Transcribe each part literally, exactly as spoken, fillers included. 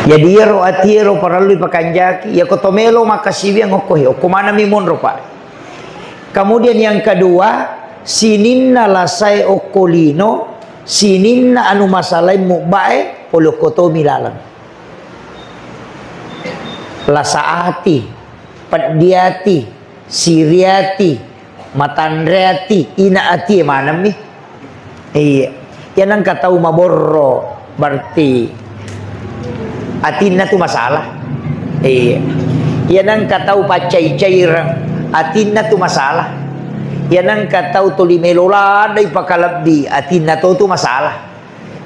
Jadi iyaro ati ero parellu ipakanjaki, iyako to melo makkasiwiang okko he, okko maneng mi monro, Pak. Kemudian yang kedua, sininna lasae okko lino, sininna anu masalae mubbae, pole okko tomi laleng. Lasa ati, peddi ati, siri ati, matanre ati, ina atie manemmi. Iya. Iya nengka tau maborro, berarti atinna tu masalah. Iya. Iya nengka tau paccai-caireng, atinna tu masalah. Iya nengka tau tuli melo ladde ipakalebbi, atinna to tu masalah.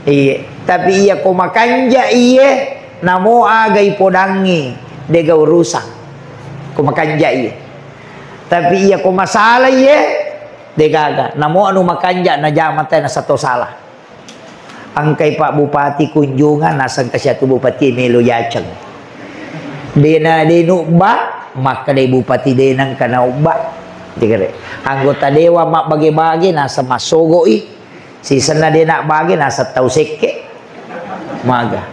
Iya. Tapi iya ko makanja iye, namo aga ipodangngi, dega urusan. Ko makanja iye. Tapi iya ko masalah iye, degaga. Namo anu makanja najama te nasato salah. Engkai Pak Bupati kunjungan, naseng kasiatu Bupati melo yaceng. Dena denubba, makkeda Bupati denang kana ubba. Dikere. Anggota dewan mabbage-bage, naseng massogoi. Sisenna de nabbage, naseng tau sekke. Maga.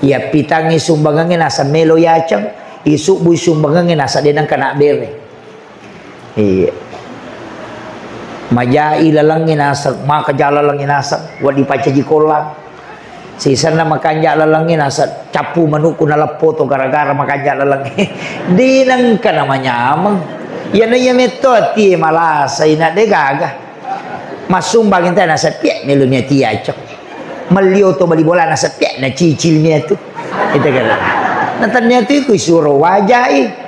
Iya pitangngi sumbangangnge, naseng melo yaceng. Isubbui sumbangangnge, naseng denang kana bere. Iya. Majai lalengnge naseng, maka ja lalengnge naseng, wedding paccaji kollang. Sisenna makanja lalengnge naseng, cappu manukku naleppo to gara-gara makanja lalengnge. Dinengka namanyameng. Iyana iya metto atie malasai na de gaga. Massumbang ente naseng pie meloni atie acok. Melli oto bali bola naseng pie nacicil mia tu. Itu kan. Natannia tu iku isuro wajai.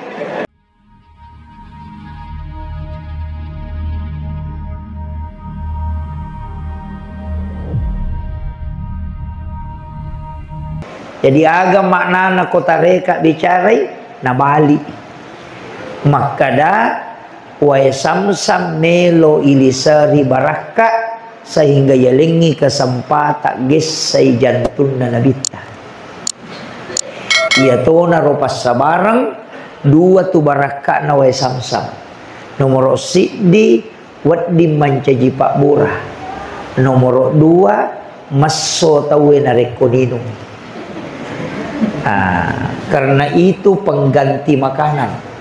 Jadi aga maknana ko tareka bicarai? Nabali. Makkada, wae Samsam melo iliseri barakka, sehingga yalengngi kesempatan gessai jantunna Nabitta. Iyatonaro passabareng dua tu barakka'na wae Samsam. Nomoro siddi, wedding mancaji pabbura. Nomoro dua, messo tauwe narekko ninung. Ah, karena itu pengganti makanan.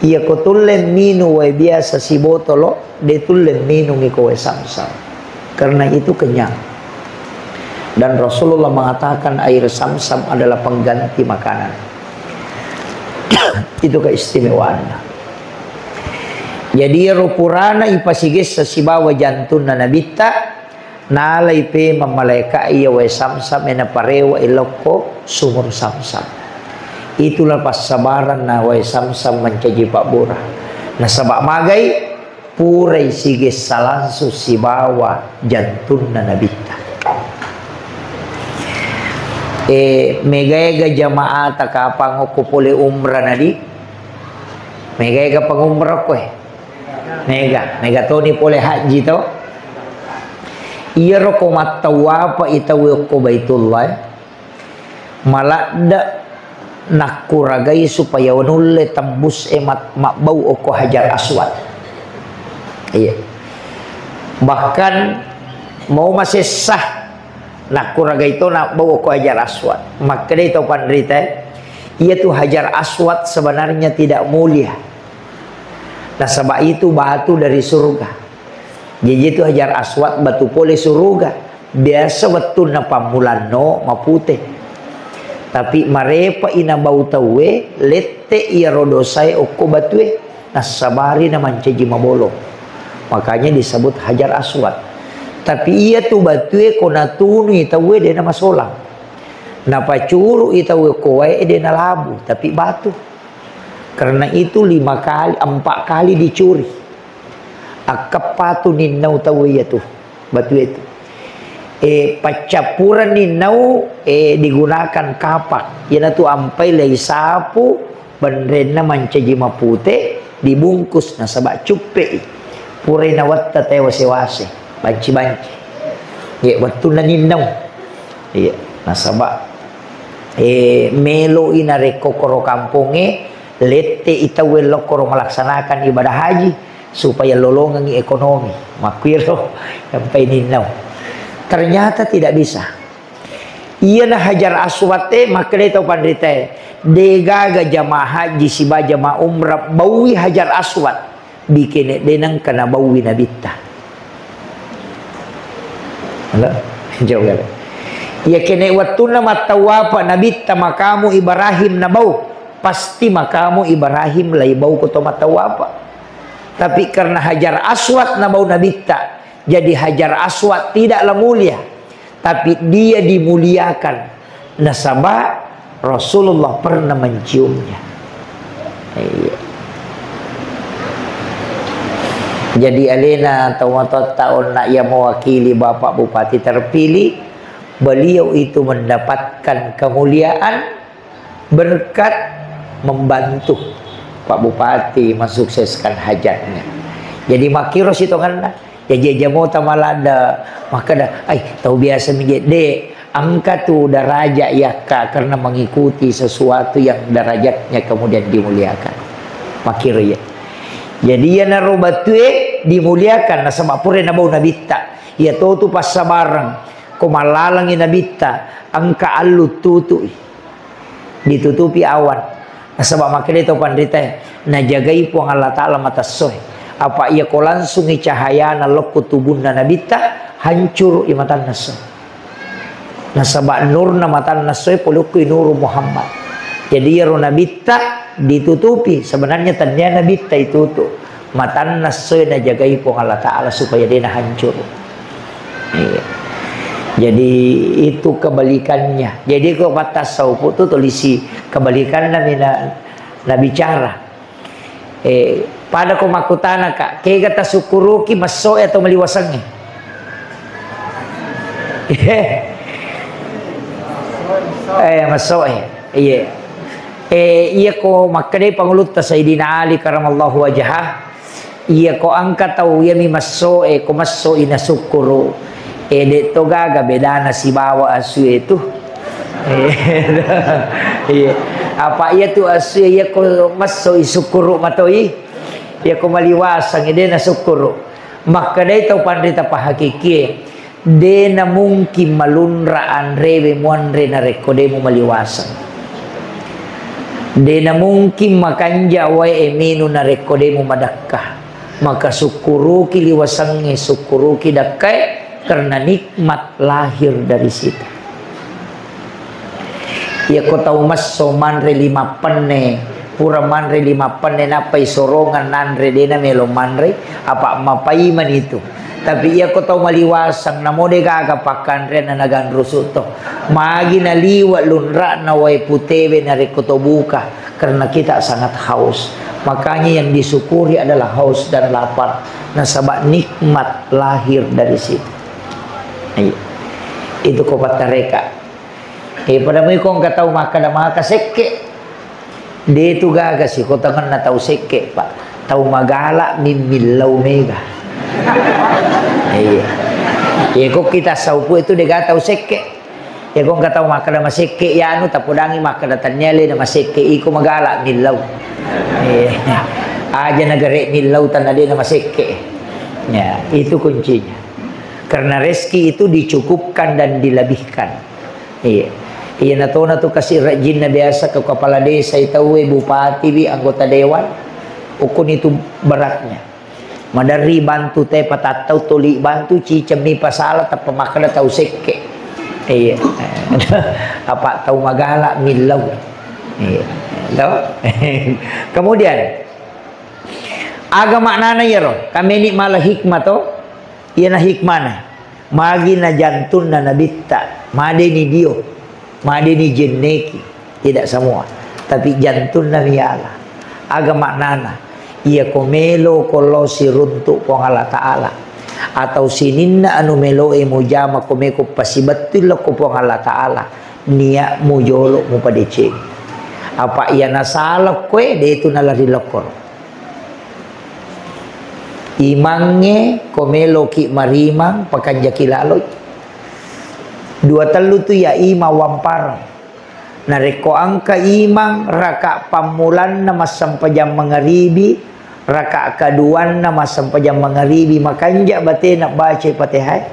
Iyako tulle minung wae biasa sibotolo, de tulle minung iko wae Samsam. Karena itu kenyang. Dan Rasulullah mengatakan air Samsam adalah pengganti makanan. Itu keistimewaannya. Jadi, ero purana ipasigessa sibawa jantunna Nabitta, nalai pemeng malaeka iya wae Samsam, e naparewa ilokko sumur Samsam. Itulah passabaranna wae Samsam mancaji pabbura. Nasaba magai, purai sigessa langsung sibawa jantunna Nabitta. E, megaega jamaata kapang okko pole umrah nadi? Megaega pangumrah koe? Mega, mega toni pole haji to. Iyaro ko mattawapa itawe okko Baitullah, maladde nakkuragai supaya nulle tembus e mat-, mabbau okko Hajar Aswad. Iya. Bahkan mau masessa nakkuragai to nabbau okko Hajar Aswad. Makkedai tau panrita, iya tu Hajar Aswad sebenarnya tidak mulia. Nasaba itu batu dari surga. Jaji itu Hajar Aswad batu pole suruga. Biasa wettunna pammulanno mapute. Tapi marepa ina bau tauwe, lette iyaro dosae okko batue, nassabari na mancaji mabolong. Makanya disebut Hajar Aswad. Tapi iya tu batue ko natunui tauwe de namasolang. Napacurui tauwe ko wae de nalabu, tapi batu. Karena itu lima kali, empat kali dicuri. Akkeppa tu ninnau tau iya tu, batu itu. E, paccappureng ninnau, e, digunakan kapak. Iyanatu ampai lei sapu, benrenna mancaji mapute, dibungkus nasaba cuppei. Purai nawetta tewase-wase, banci-banci. Ye, wettunna ninnau. Iya, nasaba, eh, meloi narekko koro kampongnge, lette i tauwe lokkoro melaksanakan ibadah haji supaya lolongengi ekonomi. Makkuiro sampai ninnau. Ternyata tidak bisa. Iyana Hajar Aswad e, makkedai tau panritae, degaga jamaah haji siba jamaah umrah baui Hajar Aswad, bikene de nengka nabaui Nabitta. Halo? Jauh kali. Iya kene wettunna mattawapa Nabitta makamu Ibrahim nabau, pasti makamu Ibrahim laibau ko to mattawapa. Tapi karena Hajar Aswad nabau Nabitta, jadi Hajar Aswad tidaklah mulia, tapi dia dimuliakan. Nasaba Rasulullah pernah menciumnya. Iya. Jadi alena tau matotta onna iya mewakili Bapak Bupati terpilih, beliau itu mendapatkan kemuliaan berkat membantu Pak Bupati mensukseskan hajatnya. Jadi makkiro sitongenna. Jaji aja mota malada, makkeda, "Ai, tau biasa mi je." De, engka tu daraja yakka karena mengikuti sesuatu yang darajatnya kemudian dimuliakan. Makkiro iya. Jadi iyanaro batue dimuliakan nasaba pura nabau Nabitta. Iya totu passabareng, ko mallalengi Nabitta, engka allu tutui. Ditutupi awan. Nasaba makkeda tau panritae, najagai Puang Allah Ta'ala mata essoe. Apa iya ko langsungi cahayana lokko tubunna Nabitta, hancuru i matanna esso. Nasaba nurna matanna essoe polokko i Nuru Muhammad. Jadi iyaro Nabitta ditutupi, sebenarnya tennia Nabitta itutu. Matanna essoe najagai Puang Allah Ta'ala supaya de nahancuru. Iya. Jadi itu kebalikannya. Jadi ko pattasaupu tu tulisi kebalikanna mina nabicara. Eh, pada ko makkutana ka, kega tasukkuruki massoe atau maliwasengnge? Eh, massoe. Iya. Eh, iya ko makkedai pangulutta Sayyidina Ali karamallahu wajhah, iya ko engka tau iyami massoe, ko massoi nasukkuru, eh, de to gaga bedana sibawa asue tu. Eh, iya. Apa iya tu asue, iya ko massoi sukkuru matoi, iya ko maliwasang de nasukkuru. Makkedai tau panrita pahakikie, de na mungkin malunra anrewe muanre narekko de mumaliwaseng. De na mungkin makanja wae e minung narekko de mumadakka. Maka sukkuruki liwasengnge, sukkuruki dakkae, karena nikmat lahir dari situ. Iyako tau messo manre lima penne, pura manre lima penne nappai sorongeng nanre, dena melo manre, apa mapaimani tu. Tapi iyako tau maliwaseng, namo degaga pakkanreanna naganrusu to. Magi naliwe lunra'na wae putewe narekko to buka, karena kita sangat haus. Makanya yang disyukuri adalah haus dan lapar. Nasaba nikmat lahir dari situ. Iya. Itu ko pattareka. Eh, pada mui ko engka tau makkeda maka sekke. De tu gaga sikotangenna tau sekke, Pak. Tau magala mimmillau mega. Iya. Iya, ko kita saupu itu dega tau sekke. Iya, ko engka tau makkeda masekke, ya anu, tapodangi makkeda tania le na masekke, iko magala millau. Iya. Aja nagare millau tanna de na masekke. Ya, itu kuncinya. Karena rezeki itu dicukupkan dan dilebihkan. Iya. Iya, natona tu kasi rajinna biasa ke kepala desa, tauwe, bupati wi, anggota dewan. Ukun itu beratnya. Maderri bantu te patattau toli bantu, cicemmi pasala, tappa makkeda tau sekke. Iya. Apa tau magala millau. Iya. Tau? Kemudian, aga maknana iyaro? Kameni mala hikmah to? Iyana hikmana. Magi na jantunna nabitta, madeni dio, madeni jenneki, tidak semua. Tapi jantunna miala. Aga maknana? Iya ko melo ko lo siruntuk Puang Allah Ta'ala. Atau sininna anu meloe mujama ko meko pasibettui lo ko Puang Allah Ta'ala. Niat mujolo mupadeceng. Apa iya nasala koe, de tu nalari lokkoro. Imangnge ko meloki marimang, pakanjaki laloi. Dua tellu tu iya imang wampareng. Narekko engka imang raka pammulanna massempajang mangaribi, raka kaduanna massempajang mangaribi, makanja batena bacai Fatihah.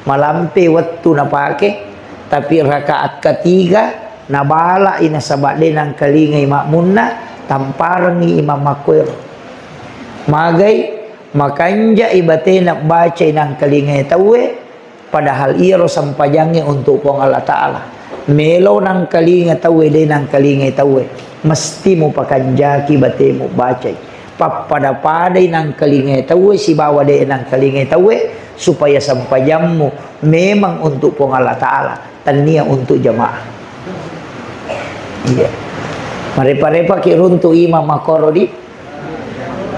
Malampe wettu napake, Tapi rakaat ketiga, nabala'i nasaba de nangkalingai makmunna, tamparengngi imam makkuero. Magai, makanja'i batena bacai nangkalingai tauwe, padahal iyaro sempajangnge untuk Puang Allah Ta'ala. Melo nangkalinga tauwe, de nangkalingai tauwe, mesti mupakanjaki batemu bacai. Pappada-padai nangkalingai tauwe sibawa de nangkalingai tauwe, supaya sempajammu memang untuk Puang Allah Ta'ala, tania untuk jamaah. Iya. Marepa-repa ki runtu imam makoro di.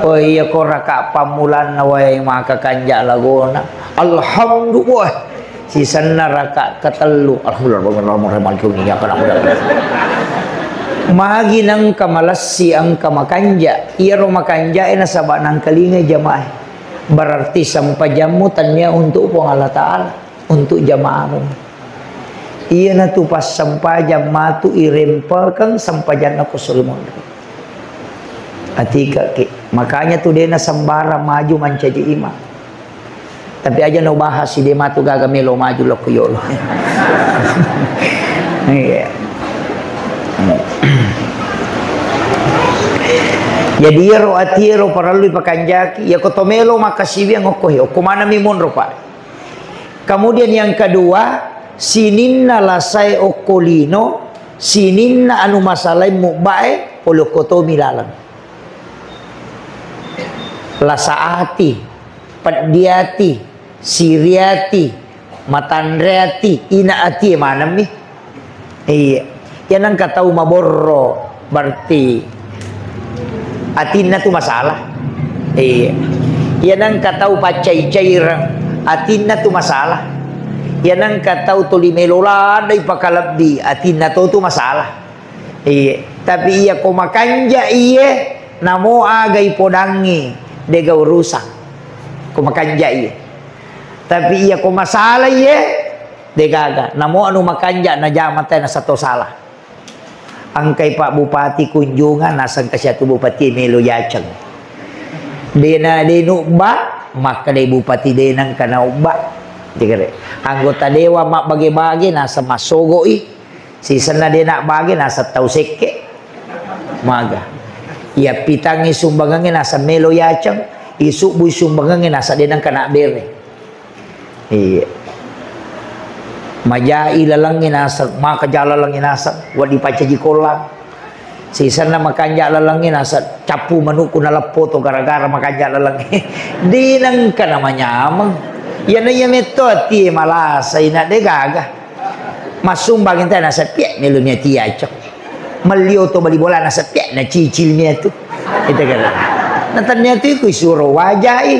Oh iya, ko raka pammulanna wae maka kanja lagona. Alhamdulillah. Sisenna raka ketellu. Alhamdulillah. Magi nengka malessi engka makanja. Iyaro makanja e nasaba nangkalingai jamaah. Berarti sempajammu tania untuk Puang Allah Ta'ala, untuk jamaahmu. Iyanatu passempajang matu irempekeng sempajanna ko suri monri. Atika ki. Makanya tu dena sembarang maju mancaji imam. Tapi aja no bahas si de matu gaga melo maju lokko yolo. Iya. Jadi iyaro atiero parellu ipakanjaki, ya ko to melo makkasiwiang okko he, okko manami monro, Pak. Kemudian yang kedua, sininna lasae okko lino, sininna anu masalae mubbae, pole okko tomi laleng. Lasa ati, peddi ati, siri ati, matanre ati, ina ati manemmi. Iya. Iya nengka tau maborro, berarti atinna tu masalah. Iya. Iya nengka tau paccai-caireng, atinna tu masalah. Iya nengka tau tuli melo ladai pakalebbi, atinna to tu masalah. Iya. Tapi iya ko makanja iye, namo aga ipodangngi, dega urusan. Ko makanja iye. Tapi iya ko masalah iye, degaga. Namo anu makanja najama te nasato salah. Engkai Pak Bupati kunjungan, naseng kasiatu Bupati melo yaceng. Dena de nubba, makkadai Bupati de nengka naubba. Anggota dewan mabbage-bage, naseng massogoi. Sisenna de nabbage, naseng tau sekke. Maga. Iya pitangngi sumbangengnge, naseng melo yaceng. Isubbui sumbangengnge, naseng de nengka nabbere. Iya. Majai lalengnge naseng, maka ja lalengnge naseng, wedding paccaji kollang. Sisenna makanja lalengnge naseng, cappu manukku naleppo to gara-gara makanja lalengnge. De nengka namanyameng. Iyana iya metto atie malasa ina de gaga. Massumbang ente naseng pie melo mia tiacok. Melli oto bali bola naseng pie nacicil mia tu. Ita kata. Natannia tu iku isuro wajai.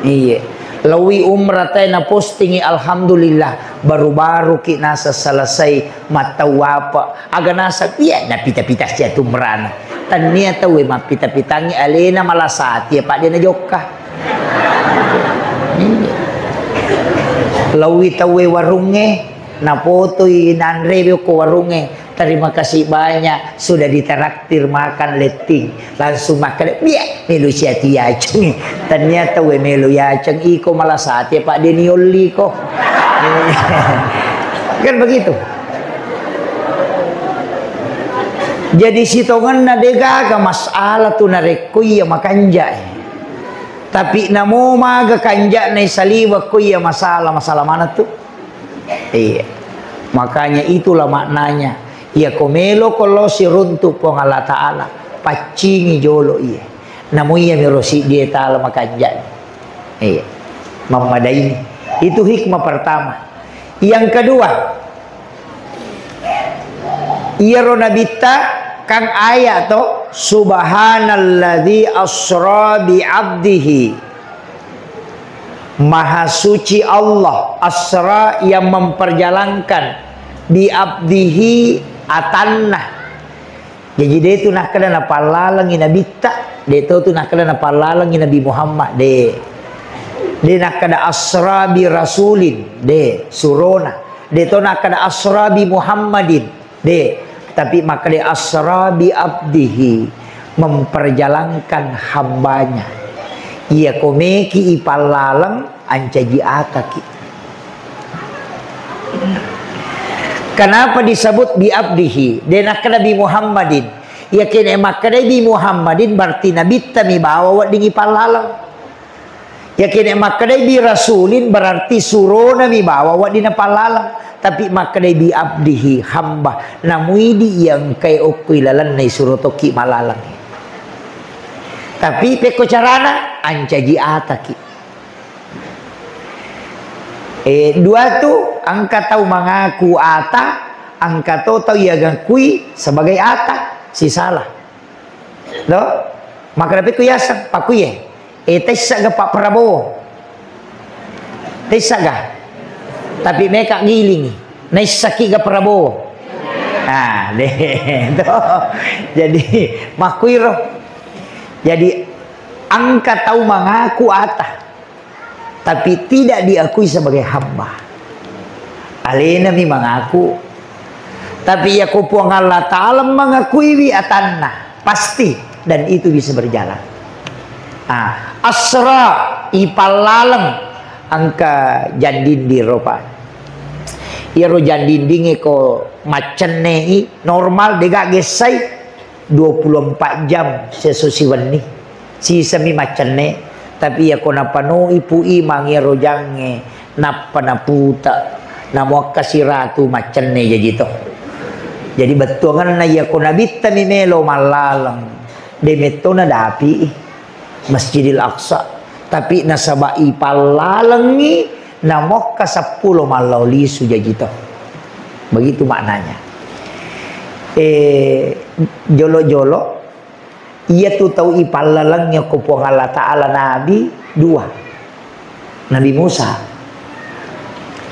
Iya. Lawi umrah te napostingi, alhamdulillah, baru-baru ki naseng selesai mattawapa. Aga naseng, iya, napita-pita sia tu umrana. Tannia tauwe mappita-pitangi alena malasati, apa de najokka. Iya. Lawi tauwe warungnge, napotoi nanrewe ko warungnge. Terima kasih banyak sudah ditraktir makan letting. Langsung makan, biak, melu sia tiaceng. Ternyata we melu yaceng iko malasati apa de niolli ko. Kan begitu. Jadi sitongenna degaga masalah tu narekko iya makanja. Tapi namo maga kanja'na saliweng ko iya masalah, masalah mana tu? Iya. Makanya itulah maknanya. Iya ko melo ko lo siruntu Puang Allah Ta'ala, paccingi jolo iya. Namo iya mero siddi tala makanja. Iya. Mammadaini. Itu hikmah pertama. Yang kedua, iyaro nabitta kan ayat to, subhanalladzi asra bi abdihi. Maha suci Allah, asra yang memperjalankan, bi abdihi atanna. Jadi de tu nakkeda napallalengi nabitta, de to tu nakkeda napallalengi Nabi Muhammad, de. De nakkeda asra bi rasulin, de, surona. De to nakkeda asra bi Muhammadin, de. Tapi makkeda asra bi abdihi, memperjalankan hambanya. Iya komeki ipallaleng, ancaji akaki. Kenapa disebut bi abdihi? De nakkeda bi Muhammadin. Iyakene makkedai bi Muhammadin berarti nabitta mi bawa weddingi pallaleng. Iyakene makkedai bi rasulin berarti surona mi bawa wedding napallaleng. Tapi makkedai bi abdihi, hamba. Namuidi iya engkae okko ilalenna isuro tokki mallaleng. Tapi pekko carana, ancaji ataki. Eh, dua tu, engka tau mengaku ata, engka to tau iya gangkui sebagai ata, sisala. Do? Maka dapat ku yaseng, pakuye. Eh, tessa ga Pak Prabowo? Tessa ga? Tapi meka gilingi. Naissaki ga Prabowo? Ah, deh, to. Jadi, makuiro. Jadi, engka tau mengaku ata. Tapi tidak diakui sebagai hamba. Alena mi mengaku. Tapi iya ko Puang Allah Ta'ala mengakuiwi atanna, pasti dan itu bisa berjalan. Ah, asra, ipallaleng engka jandinding ropa. Iyaro jandindinge ko maccenne i normal dega gessai dua puluh empat jam seso siwenni. Sisami maccenne, tapi iya ko napanoi pu imang iyaro jangnge, nappa naputa, namuakka siratu maccenne jaji to. Jadi bettuanganna iya ko nabitta mi melo mallaleng, de metto nadapi i Masjidil Aqsa, tapi nasaba ipallalengi namokka seppulo mallau lisu jaji to. Begitu maknanya. Eh, jolo-jolo, iya tu tau ipallalengi ko Puang Allah Ta'ala nabi dua. Nabi Musa.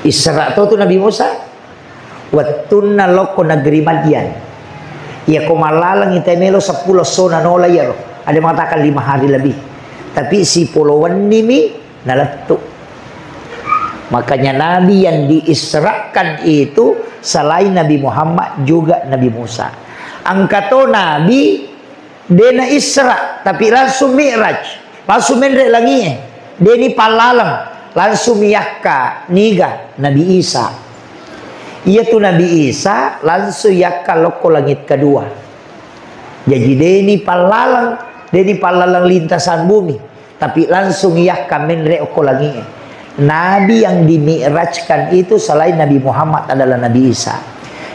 Isra to tu Nabi Musa. Wettunna lokko negeri Madian. Iya ko mallaleng ita melo seppulo sona nola iyaro. Ada mengatakan lima hari lebih. Tapi sipolo wenni mi nalettu. Makanya nabi yang diisrakan itu selain Nabi Muhammad juga Nabi Musa. Engka to nabi dena Isra, tapi langsung Mi'raj, langsung menre langie, deni pallaleng, langsung miyakka niga Nabi Isa. Iya tu Nabi Isa langsung yakka lokko langit kedua. Jadi deni pallaleng, deni pallaleng lintasan bumi. Tapi langsung iyakka menre okko langie. Nabi yang dimi'rajkan itu selain Nabi Muhammad adalah Nabi Isa.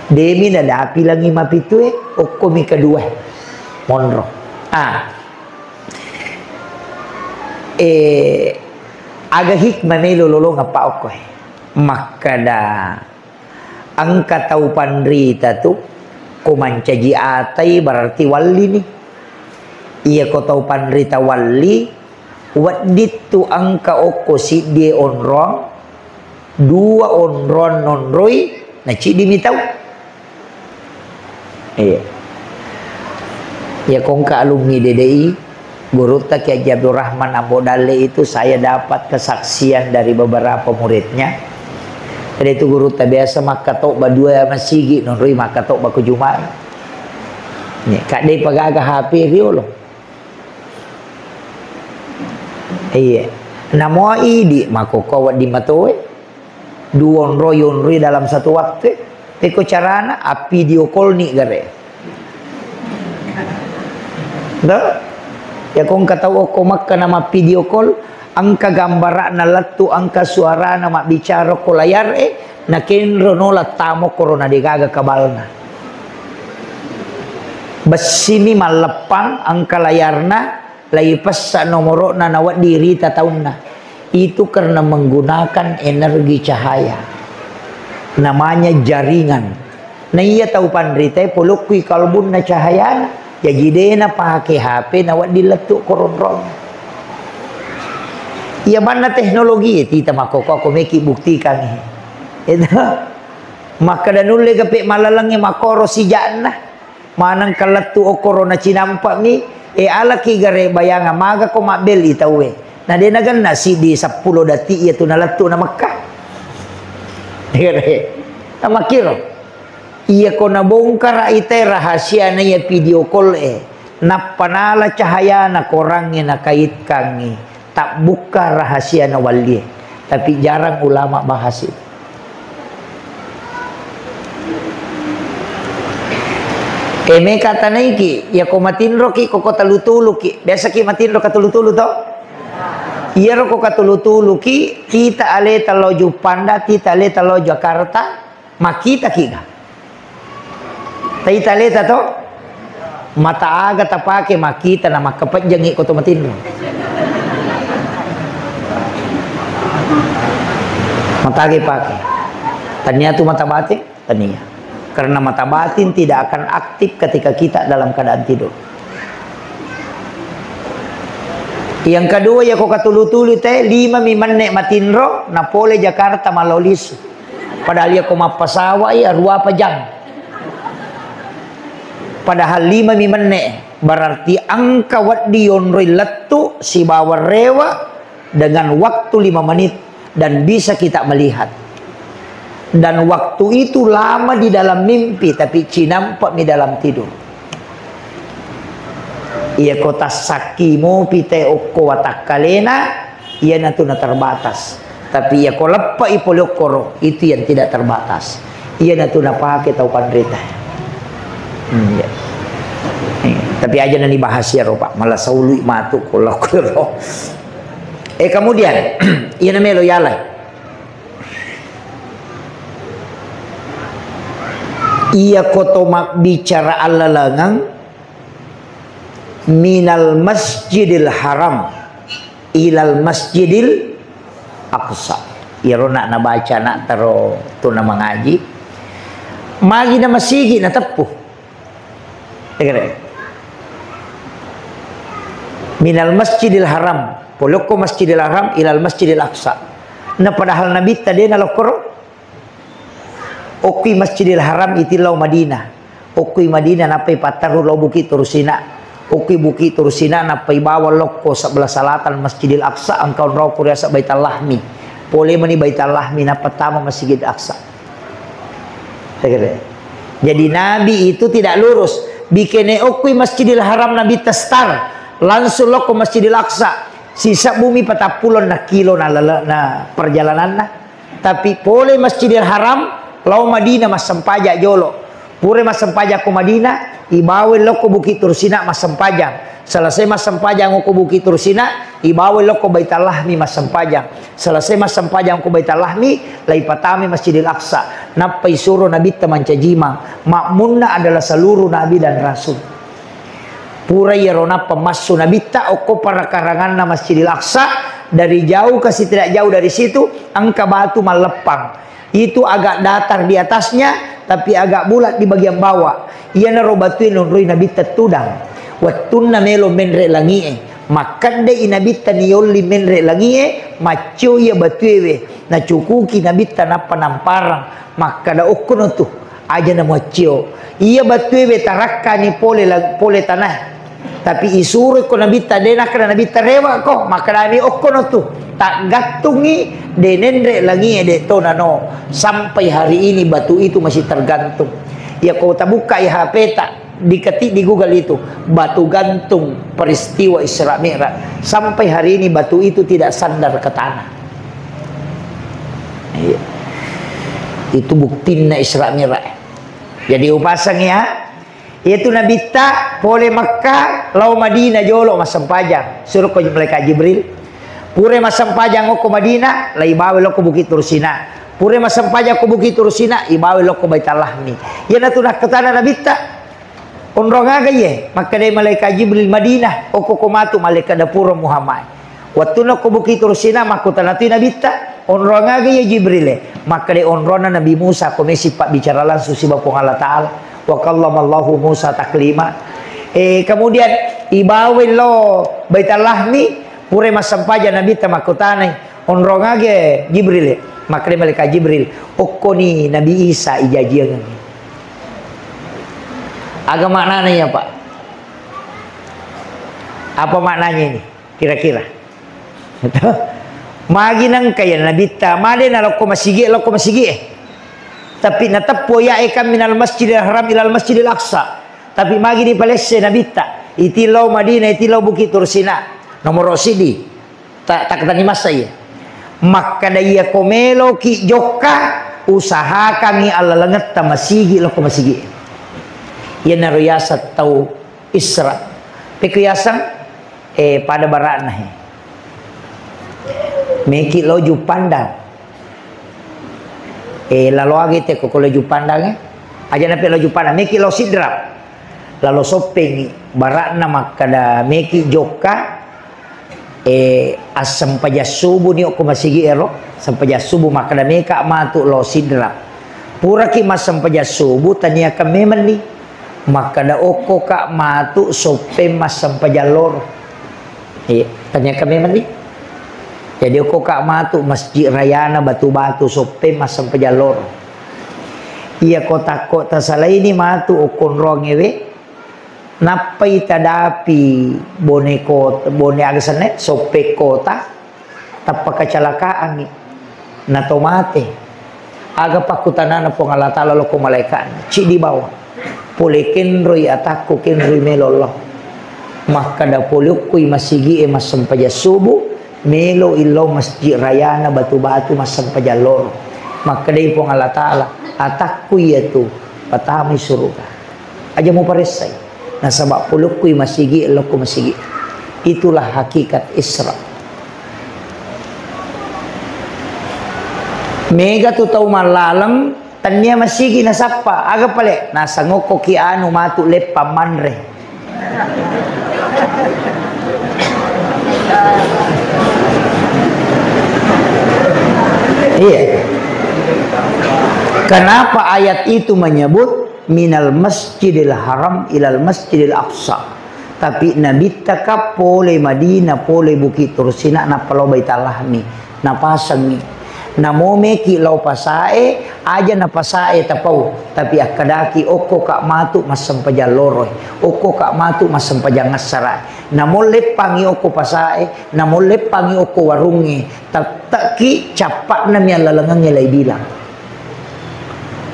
Demi nadapi langi mapitue, okkomi kedua. Monro. Ah. Eh, aga hikmah melo lolong apa okko, eh? Makkada Engka tau panrita tu, ko mancaji atai berarti wallini. Iya ko tau panrita walli, wedding tu engka okko siddie onrong, dua onrong nonroi, na ciddi mi tau. Iya. Ya ko engka alumni D D I, Gurutta Kiai Haji Abdurrahman Ambo Dalle itu saya dapat kesaksian dari beberapa muridnya. Jadi itu gurutta biasa makkatobba dua masigi, nonroi makkatobba ko Jumat. Nih, kadde pagaga H P riolo. Iya. Namo idi makkokko wedding matoe. Duonroi-onroi dalam satu waktu. Pekko carana, a video call ni gare. Tuh? Ya ko engka tau okko Mekka nama video call, engka gambarana lettu, engka suarana mabbicara ko layar e, nakenro no lattamo korona degaga kabalna. Bessimi malleppang engka layarna, Laipessa nomoro'na nawedding rita taunna. Itu karena menggunakan energi cahaya. Namanya jaringan. Naiya tau panritae polokkui kalbunna cahayana. Jaji de napake H P nawedding lettu koronrong. Iya manna teknologi tita makkoko ko meki buktikan. Itu. Makkeda nulle gape malalengnge makkoro sijakna. Maneng kalettu okkoro nacinampa'mi, e, alaki gare bayangang maga ko mabbelli tauwe. Na de nagenna siddi seppulo dati iya tu nalettu na Mekka. Gare. Amakkiro. Iya ko nabongkara ite rahasia na iya video call e. Nappa nala cahayana korangnge nakaitkangngi. Tabbukka rahasia na wallie. Tapi jarang ulama bahas itu. E, meka tanaiki, iyako matinroki, koko tulu-tuluki. Biasaki matinro katulu-tulu to? Iyaro ko katulu-tuluki, tita aleta lao Juppanda, tita aleta lao Jakarta, makkitaki ga? Taita aleta to? Mata aga tapake makkita na makkapejjangi ko to matinro? Mata aga ipake? Tania tu mata batin? Tania. Karena mata batin tidak akan aktif ketika kita dalam keadaan tidur. Yang kedua, iyako katulu-tulu te, lima mi menne matinro, na pole Jakarta malao lisu. Padahal iyako mappasawai, aruapa jang. Padahal lima mi menne, berarti engka wedding yonroi lettu sibawa rewe, dengan waktu lima menit dan bisa kita melihat. Dan waktu itu lama di dalam mimpi, tapi cinampa mi dalam tidur. Iyako tassakki mopi te okko watakkalena, iyanatu na terbatas. Tapi iyako leppai pole okkoro, itu yang tidak terbatas. Iyanatu napake tau panrita. Hmm, iya. Eh, tapi aja nani bahas iyaro, Pak. Malah saului matu ko lokko ro. Eh, kemudian, iyana melo yala. Iyako to mabbicara allalengeng minal Masjidil Haram ilal Masjidil Aqsa. Iyaro nak nabaca nak tero tu na mangaji. Magi na masigi na teppu. Tegere. Minal Masjidil Haram, polokko Masjidil Haram ilal Masjidil Aqsa. Na padahal Nabitta de na lokkoro. Okkui Masjidil Haram itillau Madinah. Okkui Madinah nappai patterru lao Bukit Tursina. Okkui Bukit Tursina nappai bawang lokko sebelah selatan Masjidil Aqsa, engka onrokko riaseng Baital Lahmi. Pole mani Baital Lahmi nappa tama Masjidil Aqsa. Tegere. Jadi Nabi itu tidak lurus. Bikene okkui Masjidil Haram Nabitta star, langsung lokko Masjidil Aqsa. Sisa bumi patappulo na kilo na lele-, na perjalananna. Tapi pole Masjidil Haram, lao Madinah massempajang jolo. Pura massempajang ko Madinah, ibawa lokko Bukit Tursina massempajang. Selesai massempajang ko Bukit Tursina, ibawa lokko Baital Lahmi massempajang. Selesai massempajang ko Baital Lahmi, lai patami Masjidil Aqsa. Nappa isuro Nabitta mancajimang. Makmunna adalah seluruh Nabi dan Rasul. Pura iyaro nappa massu Nabitta okko parakaranganna Masjidil Aqsa, dari jauh ke setidak jauh dari situ, engka batu malleppang. Itu agak datar di atasnya, tapi agak bulat di bagian bawah. Iyanaro batue nonroi Nabitta tudang. Wettunna melo menre langie, makkeddei Nabitta niolli menre langie, maccio iya batuewe, nacukuki Nabitta nappa namparang, makkeda, "Okkono tu." Aja na muaccio. Iya batue we tarakkani pole la-, pole tanah. Tapi isuro ko Nabitta, de nakkeda Nabitta, "Rewa ko." Makkedami, "Okkono tu." Taggattungi, de nenre langie de to nano. Sampai hari ini batu itu masih tergantung. Iya ko tabukka iya H P ta, diketik di Google itu, batu gantung peristiwa Isra Mi'raj. Sampai hari ini batu itu tidak sandar ke tanah. Iya. Itu buktinna Isra Mi'raj. Jadi upasang ya. Iyatu Nabitta pole Makkah, lao Madinah jolo massempajang. Suro ko malaikat Jibril. Pura massempajang okko Madinah, lai bawa lokko Bukit Tursina. Pura massempajang ko Bukit Tursina, ibawa lokko Baital Lahmi. Iyanatu nakkutana Nabitta. Onrong aga iye? Makkedai malaikat Jibril, "Madinah, okko ko matu malaikat dapuro Muhammad." Wettunna ko Bukit Tursina, makkutana tu Nabitta, "Onrong aga iye Jibril e?" Makkedai, "Onronna Nabi Musa, ko mesi pabbicara langsung siba Puang Allah Ta'ala. Wa kallamallahu Musa taklima." Eh, kemudian ibawai lo Baital Lahmi, pura massempajang Nabitta makkutanai, "Onrong aga Jibril e?" Makkedai malaikat Jibril, "Okkoni Nabi Isa ijajiangengngi." Aga maknana iya, Pak? Apa maknanya ini? Kira-kira. Magi nengka ya Nabitta, made na lokko masigi, lokko masigi e. Tapi nateppo ya e kan minal Masjidil Haram ilal Masjidil Aqsa. Tapi magi dipalesse Nabitta, itillau Madinah, itillau Bukit Tursina. Nomoro sidi. Ta-, takkatani massa iya. Makkada iya ko meloki jokka, usahakangngi allalengetta masigi lokko masigi. Iyanaro yaseng tau Isra. Pekko yaseng, eh, pada bara'na, he. Meki lo Juppandang. Eh, lalo agi te ko lo Juppandang, eh. Aja nape lo Juppandang, meki lo Sidrap. Lalo soppengi bara'na makkada meki jokka, eh, assempajang subuh ni okko masigi ero, sempajang subuh makkada meka matu lo Sidrap. Puraki massempajang subuh, taniakan memenni. Makkada okko ka matu soppeng massempajang loro. Iya, taniakan memenni. Jadi okko ka matu Masjid Rayana Batu-Batu soppeng massempajang loro. Iya, ko takko tasalaini matu okkonrong ewe, nappai tadapi Bone Kota, Bone aga senna, Soppeng Kota, tappa kecelakaan ni, nato mate. Aga pakkutanana Puang Allah Ta'ala lokko malaikatna, ciddi bawang. Pole kenroi atakku, kenroi melo Allah. Makkada pole okkoi masigi e massempajang subuh, melo illau Masjid Rayana Batu-Batu massempajang loro. Makkedai Puang Allah Ta'ala, atakku iyatu, patamai suruga. Aja muparessai. Nasaba pole okkoi masigi, lokko masigi. Itulah hakikat Isra. Mega tu tau mallaleng, tania masigi nasappa. Aga pale? Nasangokko ki anu matu leppang manre. Iya. Kenapa ayat itu menyebut minal Masjidil Haram ilal Masjidil Aqsa? Tapi Nabitta ka pole Madinah, pole Bukit Tursina, nappa lao Baitul Lahmi, napasengi. Namo meki lao pasae, aja napasae tapau, tapi akkadaki okko ka matu massempajang loroe, okko ka matu massempajang assara. Namo leppangi okko pasae, namo leppangi okko warungnge, tette'ki cappa'na mi allalengengnge lai bilang.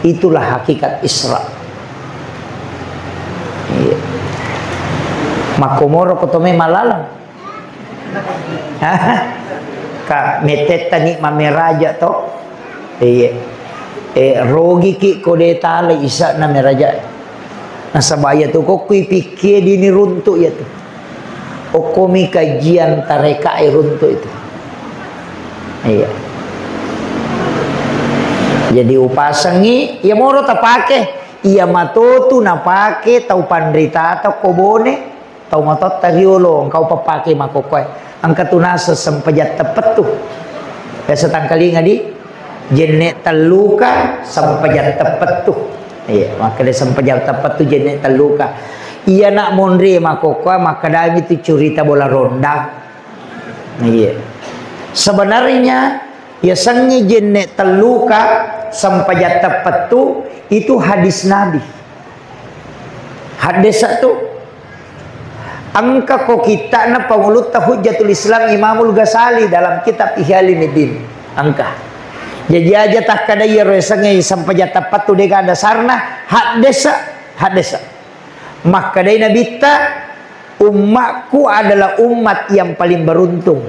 Itulah hakikat Isra. Iya. Makkomoro ko tome malaleng. Ka metetta ni mameraja to. Iya. Eh, rogiki ko de tale isa'na meraja. Nasaba iya tu kokkui pikkie dini runtu iya tu. Okkomi kajian tarekae runtu itu. Iya. Jadi upasengi, iya moro tapake, iya matotu napake tau panritata ko Bone, tau matotta riolo, engka upappake makkokkoe. Engka tu naseng sempajang teppettu. Biasa tangkalinga di? Jenne telluka sempajang teppettu. Iya, makkeda sempajang teppettu jenne telluka. Iya nak monri makkokkoe makkedami tu curita bola rondang. Iya. Sebenarnya yasengnge jenne telluka sempajang teppettu itu hadis Nabi. Haddesa tu. Engka ko kitta'na pangulutta Hujjatul Islam Imamul Ghazali dalam kitab Ihya Ulumuddin. Engka. Jaji aja takkada iyaro yasengnge sempajang teppettu dega dasarna, haddesa, haddesa. Makkedai Nabitta, ummakku adalah umat yang paling beruntung.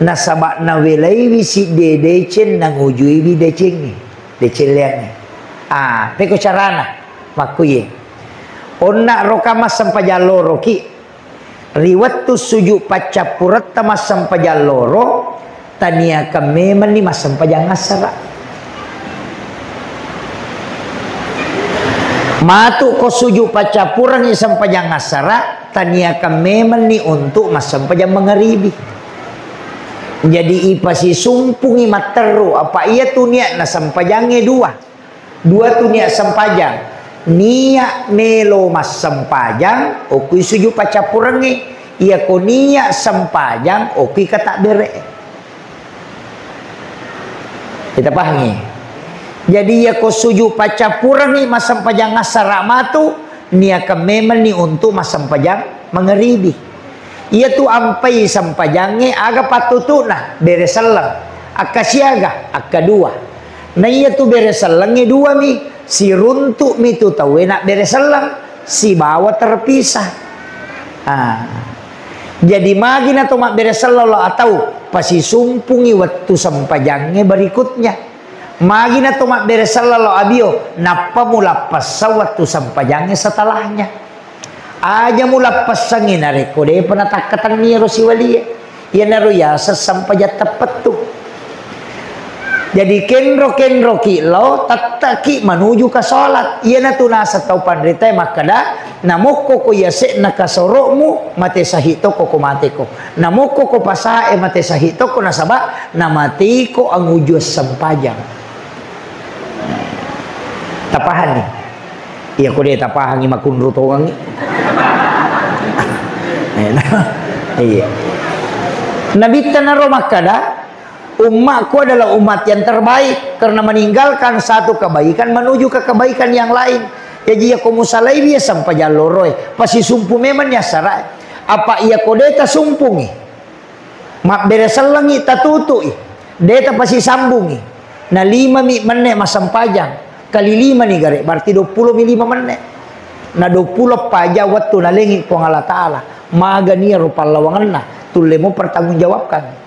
Nasaba nawelaiwi sidde deceng, nangujuiwi decengnge, deceng leangnge. Ah, peko carana? Makkuye. Onna roka massempajang loroki. Ri wettu sujud paccappuretta massempajang loro, taniakan memenni massempajang assara. Matu ko sujud paccappurengngi sempajang assara, taniakan memenni untuk massempajang mangaribi. Jadi ipasisumpungi matteru, apa iya tu niatna sempajangnge dua. Dua tu niat sempajang. Niat melo massempajang, okui sujud paccappurengngi. Iyako niat sempajang, okui katabbere. Kita pahangi. Jadi iyako sujud paccappurengngi massempajang assara matu, niakan memenni untuk massempajang mangaribi. Iyatu ampai sempajangnge aga pattutu'na? Bere selleng. Akka siaga? Akka dua. Na iyatu bere sellengnge dua mi, siruntu mi tu tauwe na bere selleng, sibawa terpisah. Ah. Jadi magi na to mabbere selleng lo atau pasisumpungi wettu sempajangnge berikutnya. Magi na to mabbere selleng lao abio, nappa mulappessang wettu sempajangnge setelahnya. Aja mulappessangngi narekko depa natakkatenni ero siwalie. Iyanaro yaseng sempajang teppettu. Jadi kenro-kenroki lao tetteki manuju ke salat. Iyanatu naseng tau panritae makkeda, namokko ko yase'na kasoro'mu, mate sahih tokko ko mateko. Namokko ko pasae mate sahih tokko nasaba namateko angujuang sempajang. Tapahanni? Iya, ko de tapahangi makunru tongangi. Eh, nah, iya. Nabitta naro makkada, "Ummatku adalah umat yang terbaik karena meninggalkan satu kebaikan menuju ke kebaikan yang lain." Jadi ya ko musalai biasa mpajalloroi, pasisumpu memang ni assara. Apa iya ko de tasumpungi? Mabbere sellengngi tatutu'i, de tapasisambungngi. Na limami menne massempajang, kali limani gare, berarti duappulo mi lima menne. Na duappulo paja wettu nalengi Puang Allah Ta'ala. Magani ero pallawangenna, tullemo pertanggungjawabkan.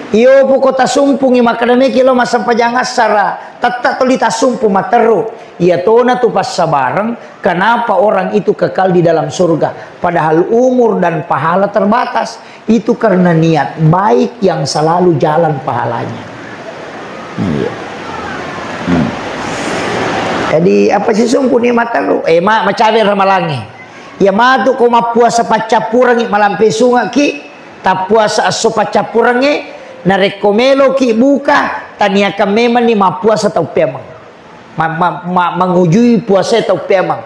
Iyo poko tasumpungngi makkeda meki lo massempajang assara, tette toli tasumpu matteru. Iya tona tu passabareng, kenapa orang itu kekal di dalam surga, padahal umur dan pahala terbatas? Itu karena niat baik yang selalu jalan pahalanya. Iya. Hmm. Jadi, apa sisumpu ni matteru? Eh, ma-, macawe ramalangnge. Iya matu ko mappuasa paccappurengngi malampe sungekki, tappuasa esso paccappurengnge, narekko meloki buka, taniakan memanni mappuasa tau peameng. Ma-, ma-, ma-, mangujui puasae tau peameng.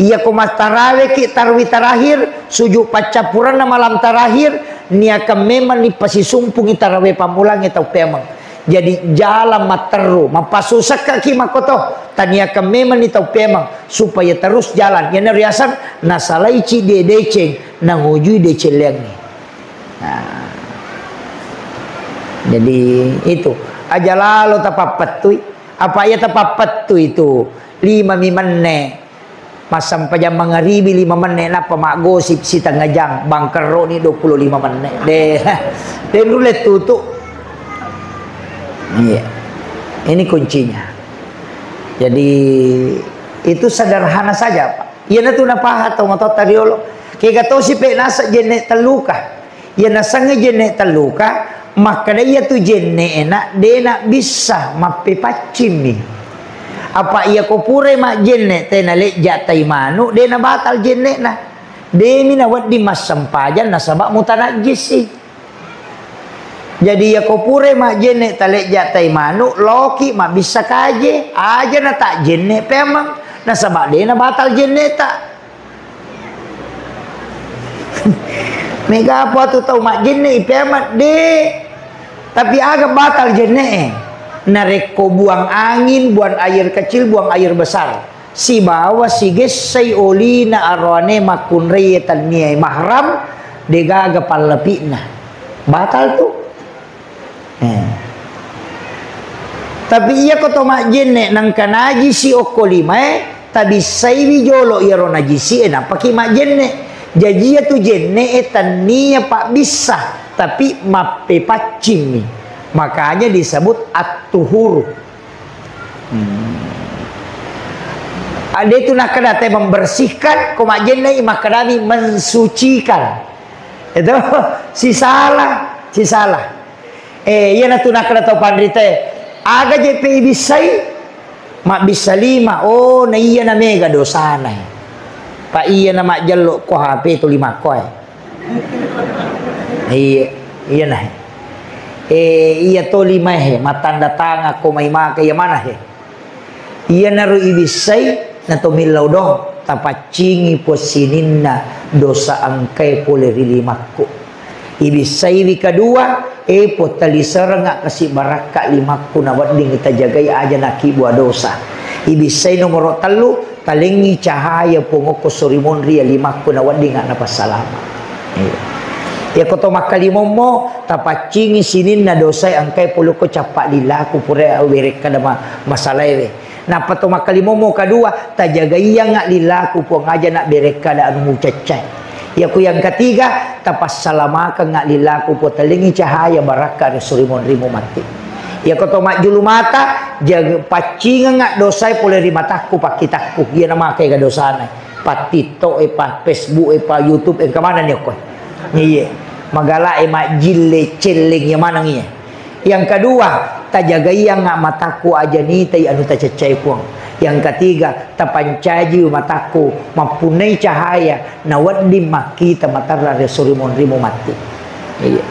Iya ko mattaraweki tarawih terakhir, sujud paccappurenna malam terakhir, niakan memanni pasisumpungi tarawih pammulangnge tau peameng. Jadi jalan matteru, mappasusakkaki makkoto, taniakan memanni tau peameng supaya terus jalan. Iyanaro riaseng nasalai ciddi deceng, nangujui deceng leangnge. Nah. Jadi itu, aja lalo tapappettui. Apa iya tapappettui tu, lima mi menne. Massempajang mangaribi lima menne, nappa maggosip sitengnga jang, bangkerroni duappulo lima menne. De, de nulle tutu. Iya. Ini kuncinya. Jadi, itu sederhana saja, Pak. Iyanatu napaha tau matotta riolo. Kega tosi pe naseng jenne telluka. Iya nasengnge jenne telluka, makkeda iyatu jenne'na de nabissa mappepaccimmi. Apa iya ko purai majjenne tena lejja tai manu, de nabatal jenne'na. Demi nawedding massempajang nasaba mutanajjisi. Jadi iya ko purai majjenne talejja tai manu, loki mabbissa kaje, aja natajjenne peameng, nasaba de nabatal jenneta. Mega apa tu tau majjenne i peameng de. Tapi aga batal jenne e? Narekko buang angin, buang air kecil, buang air besar, sibawa sigessai olina aroane makkunrai tannia mahram, degaga pallapi'na. Batal tu. Eh. Tapi iya ko to majjenne nangka najisi okko limae, tabissaiwi jolo iyaro najisi e nappaki majjenne. Jaji iya tu jenne e tannia pabbissa, tapi mappepaccimmi. Makanya disebut at-tuhur. Hmm. Ade tu nakkeda te membersihkan, ko majjenne i makkedami mensucikan. Itu sisala, sisala. Eh, iyanatu nakkeda tau panritae, aga je pe ibissai? Mabbissa lima. Oh, na iya na mega dosana. Pa iya na majjello ko H P tu lima ko e. Iya, iya na. Eh, iya to lima he, mattanda tangan ko mai maka iya mana he? Iyanaro ibissai, na to millau do, tapaccingi Puang sininna dosa engkae pole ri limakku. Ibissaiwi kadua, e Puang taliserengnga kasi barakka limakku na wedding tajagai aja nakibua dosa. Ibissai nomoro tellu, talengngi cahaya Puang okko sori monri ya limakku na wedding napassalama. Iya. Iya ko to makkalimommo, tapaccingi sininna dosae engkae pole ko cappa lillaku pura werekkada ma-, masalaewe. Nappa to makkalimommo kadua, tajagaiyangnga lillaku Puang aja na berekkada anu mucaccae. Iya ko yang ketiga, tapassalamakeng lillaku Puang talengngi cahaya barakka ri sori monrimu matti. Iyako to majjulu mata, jag-, paccingengnga dosae pole ri matakku, pakkitakku. Iyana maega dosana. Pa TikTok e, pa Facebook e, pa YouTube e, engka manenni okko. Iye. Magala e majjille, celleng, iya maneng iye. Yang kedua, tajagaiangnga matakku aja nitai anu tacaccai Puang. Yang ketiga, tapancaji matakku mappunnai cahaya nawedding makkita materra ri suri monrimu matti. Iya.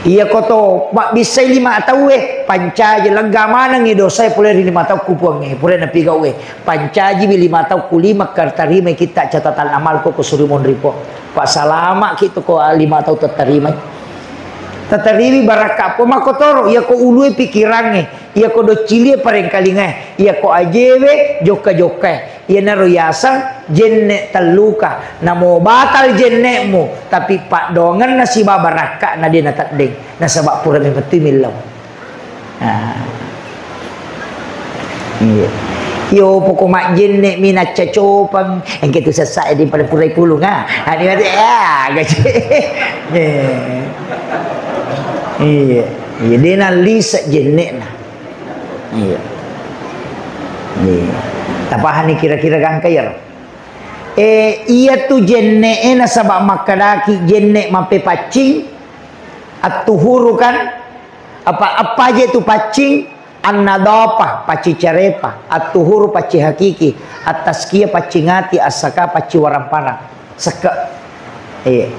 Iyako to mabbissai lima tauwe, pancaji, lega manengngi dosae pole ri lima taukku Puangnge, pura napigauwe. Pancajiwi lima taukku lima, tarimai kitta catatan amalku ko suri monri Puang. Pa salama'ki tu ko lima tau tattarimai. Tattariwi barakka Puang makkotoro, iyako ulue pikirangnge, iyako doccilie parengkalingae, iyako ajewe jokka-jokkae. Iyanaro yaseng jenne telluka. Namo batal jenne'mu, tapi paddoangenna siba barakka'na de nateddeng. Nasaba pura memettui millau. Ah. Iya. Yo poko majjenne mi naccacopang, engke tu sessa e di pada purai pulung, ah. Ani mate, ah, gaji. Iya. Iya. Iya, de nalise jenne'na. Iya. Iya. Tapahani kira-kira gangka iyaro? Eh, iya tu jenne'e nasaba makkedaki jenne mappepaccing, attuhuru kan? Apa, apa aja tu paccing, annadhafah, paccing carepa, attuhuru, paccing hakiki, attaskiya, paccing ati, assaka, paccing waramparang. Sekke. Iya.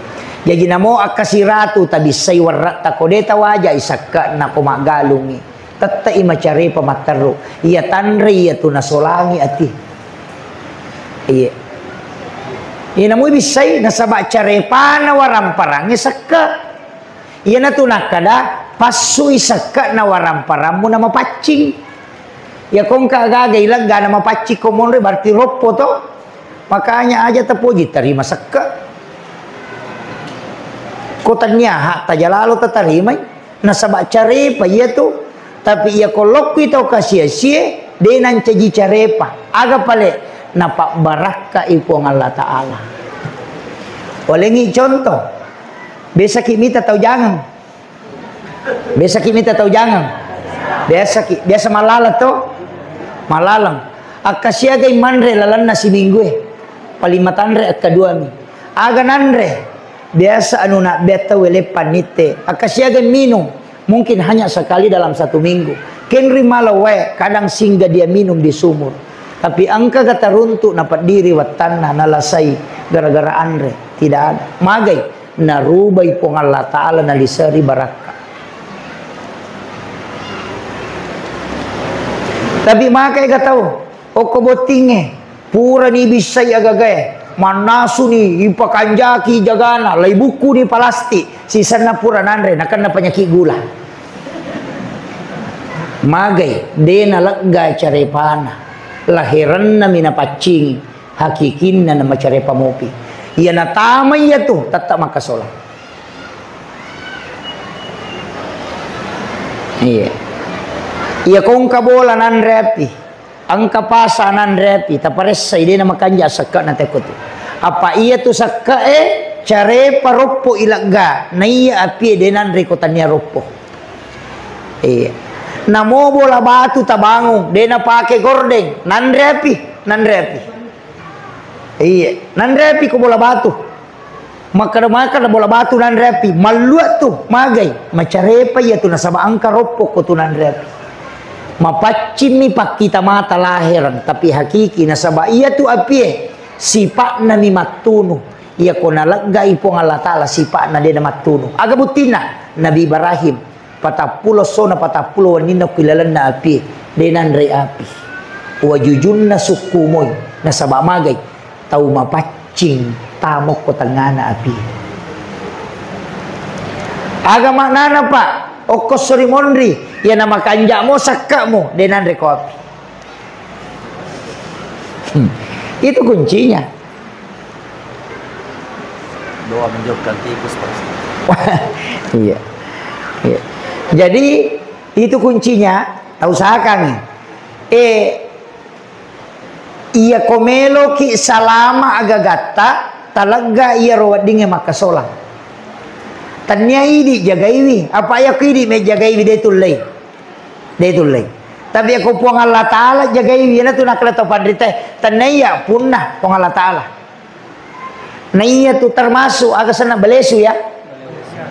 Jaji namo akkasiratu tabissai warratta ko de tawajai sekke nako maggalungi. Tette'i macarepa matteru. Iya tanre iya tu nasolangi ati. Iya. Iya namui bissai nasaba carepana waramparangnge sekke. Iyanatu nakkada, passui sekke'na waramparammu namapaccing. Iya kongka gaga ilegga namapaccing ko monro berarti roppo to. Makanya aja tapoji tarima sekke. Ko tania hak tajalalo tatarimai. Nasaba carepa iya tu. Tapi iya ko lokkui tau kasiasie, de nancaji carepa. Aga pale napabbarakkai Puang Allah Ta'ala. Walengi contoh. Biasaki mita tau jangang. Biasaki mita tau jangang. Biasaki, biasa malaleng to? Malaleng. Akkasiagai manre lalenna siminggu e. Paling matanre akkaduami. Aga nanre? Biasa anu nabbea tau wele panitte. Akkasiagai minum. Mungkin hanya sekali dalam satu minggu. Kenri mala wae, kadang singgah dia minum di sumur. Tapi engka ga taruntuk napeddiri wattanna nalasai gara-gara anre. Tidak ada. Magai. Narubai Puang Allah Ta'ala naliseri barakka. Tapi makai ga tau, okko bottingnge, purani bissai agagae, mannasuni, ipakanjaki jagana, laibukkuni palastik, sisenna pura nanre, nakenna penyakit gula. Magai, de nalegga carepana, laherenna mi napaccingi. Hakikinna na macarepa mopi. Iya natama iya tu, tetta makkasola. Iya. Iya kongka bola nanre api. Engka pasa nanre api, taparessai de na makanja sekka na teko tu. Apa iya tu sekka e, carepa roppo ilegga, na iya api e de nanre ko tania roppo. Iya. Namo bola batu tabangung, de napake gordeng, nanre api, nanre api. Iya, nanre api ko bola batu. Makkada-makkada bola batu nanre api, mallua tu, magai, macarepa iya tu nasaba engka roppo ko tu nanre api. Mapaccimmi pakkita mata lahereng, tapi hakiki nasaba iya tu api e, sipa'na mi mattunu. Iya ko naleggai Puang Allah Ta'ala sipa'na de na mattunu. Aga buttinna? Nabi Ibrahim. Patappulo essona, patappulo wenninna ku ilalenna api, de nanrei api. Wajujunna sukku moi, nasaba magai tau mapaccing tamokko tengngana api. Aga maknana, Pak? Okko sori monri, iya namakanjamo sakkamo, de nanreko api. Hmm. Itu kuncinya. Doa menjauhkan tikus, Pak Ustaz. Iya. Iya. Jadi, itu kuncinya, tausahakan. Eh, iya ko meloki salama agagatta, talegga iyaro weddingnge makkasolang. Tania idi jagaiwi, apa iya ko idi mejagaiwi de tullei. De' tullei. Tapi ko Puang Allah Ta'ala jagai, iyana tu nakkeda tau panrita, tennaiya punna Puang Allah Ta'ala. Na iya tu termasuk aga senna balesu ya.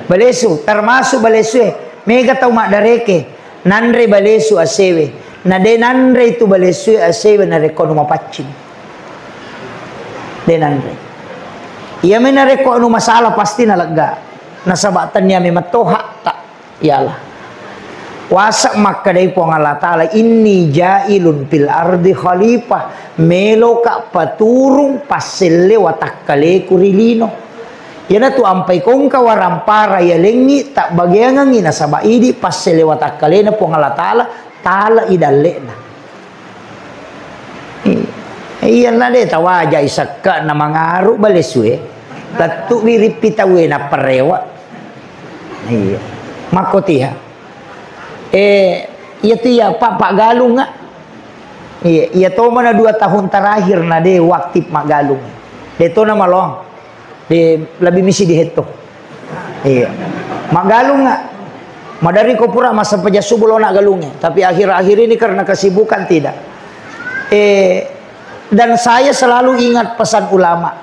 Balesu, termasuk balesu e. Mega tau maddareke, nanre balesu asewe. Na de' nanre itu balesu e asewe narekko anu mapaccing. De' nanre. Iya me narekko anu masalah pasti nalegga. Nasaba' tennia memang toha ta. Iyalah. Wasa makkedai Puang Allah Ta'ala, "Inni ja'ilun fil ardi khalifah." Meloka paturung passelle watakkaleku ri lino. Iyanatu ampai kongka warampara yalengngi tabbageangengngi nasaba' idi passelle watakkalena Puang Allah Ta'ala, tala i dalle'na. Iya. Iyanna de' tawajai sekka na mangaru balesue. Lettu' wirippi tauwe napparewa. Iya. Makkotiha. Eh, iya tu iya, Pak, Pak Galung, ah. Iya, iya tomana dua tahun terakhir na de' waktu maggalung. De' tona malong. Di, lebih misi di hetto. Iya. Maggalung nggak? Madari ko pura masa pejasubu lo nak galungnya. Tapi akhir-akhir ini karena kesibukan tidak. Eh, dan saya selalu ingat pesan ulama.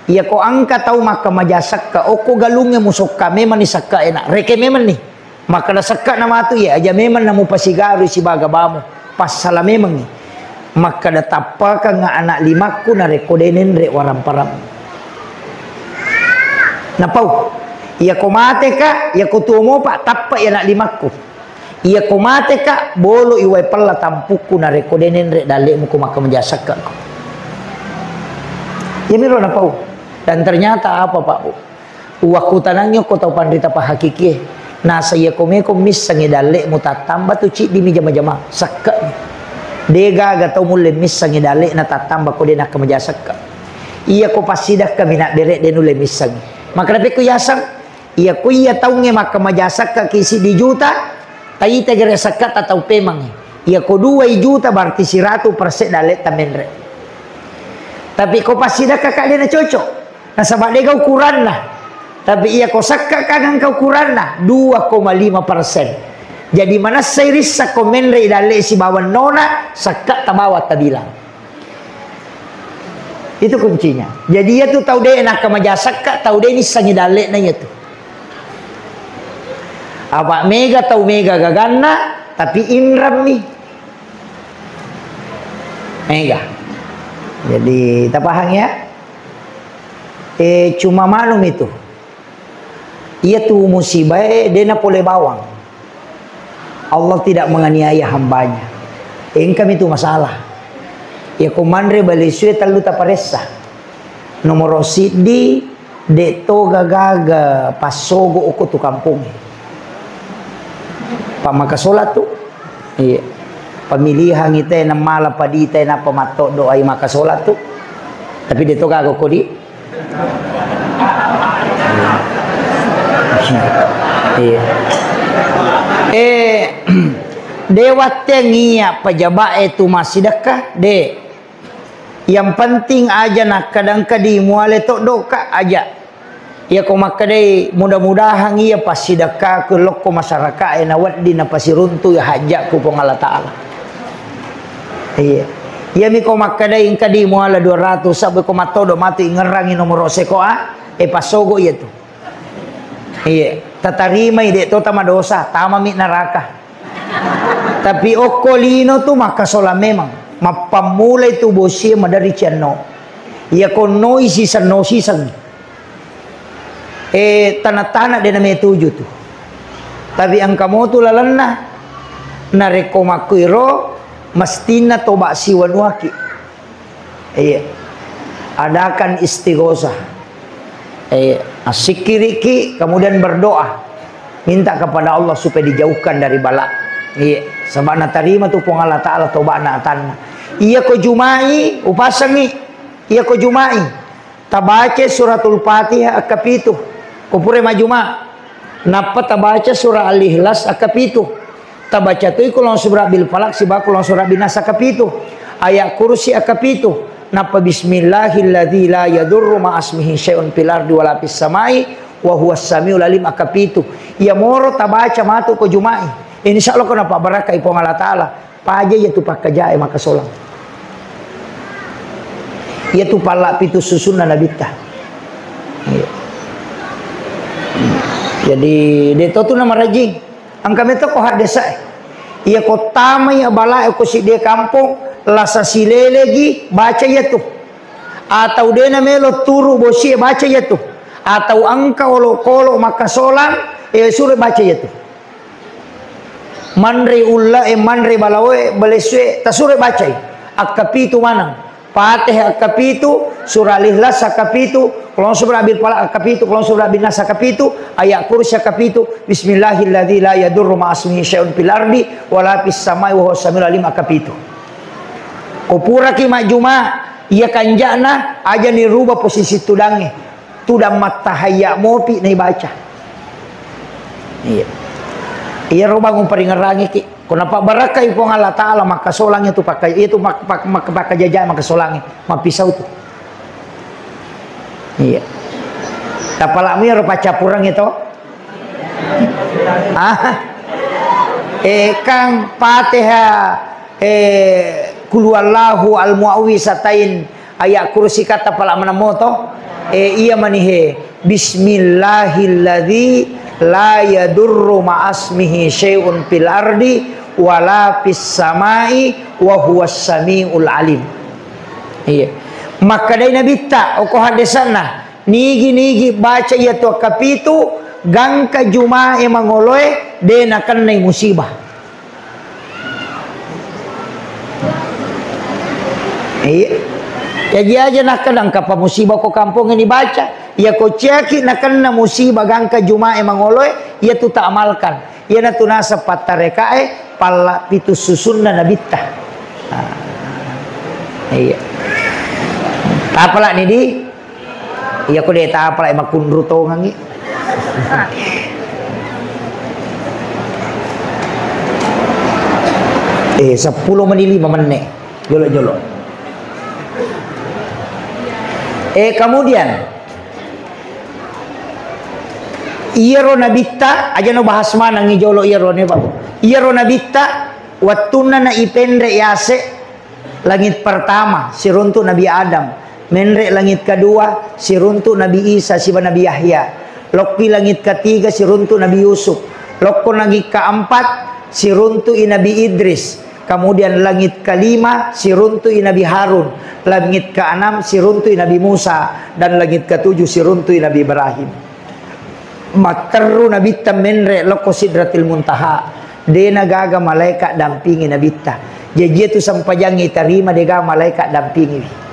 Iya ko angka tau maka majasakka, oko galungnya musokka memang ni sakka enak. Reke memang ni. Makkeda sekka na matu, iya aja memang namu pasigaru sibaga bamu. Passala memangngi. Makkeda tappakang anak limakku narekko de' nenre waramparam. Napau. Iya ko mate ka, iya ko tuo mopa, tappa iya anak limakku. Iya ko mate ka, bolo iwai pella tampukku narekko de' nenre dalle'mu ko makka majasakka ko. Iya miro napau. Dan ternyata apa, Pak, Bu? Uwakkutanangngi okko tau panrita pahakikie. Nasa iya ko meko missengngi dalle'mu tattamba tu ciddi mi jama-jama. Sekke'mi. De' gaga tau mulle missengngi dalle'na tattamba ko de' nakka maja sekka. Iya ko passidakka mi nabbere de' nulle missengngi. Makkeda pekku yaseng, iya ko iya taungnge makka maja sekka ki siddi juta, taita gere sekka ta tau pemangngi. Iya ko dua juta berarti siratu persen dalle'ta menre. Tapi ko passidakka ka de' na cocok. Nasaba' de'ga ukuranna. Tapi iya ko sekka ka gangka ukuranna, dua koma lima persen. Jadi manessai rissa ko menre i dalle' sibawa nona, sekka tabawa tabilang. Itu kuncinya. Jadi iya tu tau de' nakka maja sekka, tau de' nissengngi dalle'na iya tu. Apa mega tau mega gaganna, tapi inrammi. Mega. Jadi, tapahang ya? Eh, cuma manum itu. Iya tu musibae, de' na pole bawang. Allah tidak menganiaya hambanya. Engkami tu masalah. Iya ko manre balesue tellu taparessa. Nomoro siddi, de' to gaga-gaga passogo okko tu kampongnge. Pa makasola tu. Iya. Pemilihan ite namala padita nappa matto doai makasola tu. Tapi de' to gaga okko di. Iya. Eh, de' watteng iya pejabat e tu massidekka, de'. Yang penting aja nakkadangka di muale toddoka aja. Iya ko makkedai mudah-mudahan iya passidekkaku lokko masyarakat e nawedding napasiruntu iya hajjakku Puang Allah Ta'ala. Iya. Iya mi ko makkedai engka di muala dua ratus sabbe ko mattodo matu ingerrangi nomoro seko a, e passogo iya tu. Iya, tatarimai de' to tamadosa, tamami neraka. Tapi okko lino tu makkasola memang. Mappammulai tu bosie madari cianno. Iya konnoi sisenno siseng. Eh, tana-tana de' nametuju tu. Tapi engka motu lalenna. Narekko makkuiro mestinna toba siwanuaki. Iya. Adakan istighosah. Iya. Assikiriki, kemudian berdoa. Minta kepada Allah supaya dijauhkan dari bala. Iya. Sebab natarima tu Puang Allah Ta'ala toba'na atanna. Iya ko Jumai, upasengi. Iya ko Jumai. Tabaca suratul Fatihah akka pitu. Ko pura majuma. Nappa tabaca surah Al-Ikhlas akka pitu. Tabaca toi Qul a'udzu birabbil falaq sibawa Qul a'udzu birabbin nas akka pitu. Ayat kursi akka pitu. Nappa bismillahilladzi la yadurru ma'asmihi syai'un fil ardi wala fis samai wa huwas samiul alim akka pitu. Iya moro tabaca matu ko Jumai. Insya Allah ko napabbarakkai Puang Allah Ta'ala. Paja iyatu pakkajae makkasolang. Iyatu palla pitu susunna Nabitta. Iya. Jadi, de' to tu namarajing. Engka metto ko haddesae. Iya ko tamai abalae ko sidde kampong, lasa silelegi, baca iyatu. Atau de' namelo turu bosie, baca iyatu. Atau engka olokolo makkasolang, eh, suro baca iyatu. Manre ullae, manre balaoe, balesue, tasuro bacai. Akkapitu maneng. Fatihah akkapitu, surah Al-Ikhlas akkapitu, Qul a'udzu birabbil falaq akkapitu, Qul a'udzu birabbin nas akkapitu, ayat kursi akkapitu, bismillahilladzi la yadurru ma'asmihi syai'un fil ardi wala fis samai wa huwas samiul alim akkapitu. Ko puraki majjuma, iya kanja'na aja ni rubah posisi tudangnge. Tudang mattahayya mopi naibaca. Iya. Iyaro bangung paringerrangiki. Ko napabbarakkai Puang Allah Ta'ala, makkasolang itu pakka-, itu mak-, pak-, mak-, pakkajaja makkasolangi. Mappisau tu. Iya. Tapalakmu iyaro paccappureng itu. Ah. Eh, kang Fatihah, eh, Qul huwallahu al-mu'awwizatain, ayat kursi kata pala manammo to. Eh, iya manihe. Bismillahilladzi la yadurru ma'asmihi syai'un fil ardi wala fis samai wa huwas samiul alim. Iya. Makkedai Nabitta, oko haddesanna, nigi-nigi baca iyatu akkapitu, gangka jumae mangoloe, de' nakennai musibah. Iya. Jaji aja nakkeda engkapa musibah ko kampongnge nibaca. Iya ko ciaki nakenna musibah gangka jumae mangoloe, iya tu taamalkan. Iyanatu naseng pattarekae palla pitu susunna Nabitta. Ah. Iya. Tapalani di? Iya ko de' tapalai makkunru tongangi. Eh, seppulo meni lima menne. Jolo-jolo. Eh, kemudian, iyaro Nabitta, aja no bahas manengi jolo iyaro ne, Pak. Iyaro Nabitta, wettunna na ipenre yase, langit pertama, siruntu Nabi Adam. Menre langit kedua, siruntu Nabi Isa siba Nabi Yahya. Lokki langit ketiga, siruntu Nabi Yusuf. Lokko langit keempat, siruntu i Nabi Idris. Kemudian langit kelima, siruntu i Nabi Harun. Langit keenam, siruntu i Nabi Musa. Dan langit ketujuh, siruntu i Nabi Ibrahim. Matterru Nabitta menre lokko Sidratil Muntaha. Dena gaga malaika dampingi Nabitta. Jaji tu sempajangngi tarima dega malaika dampingiwi.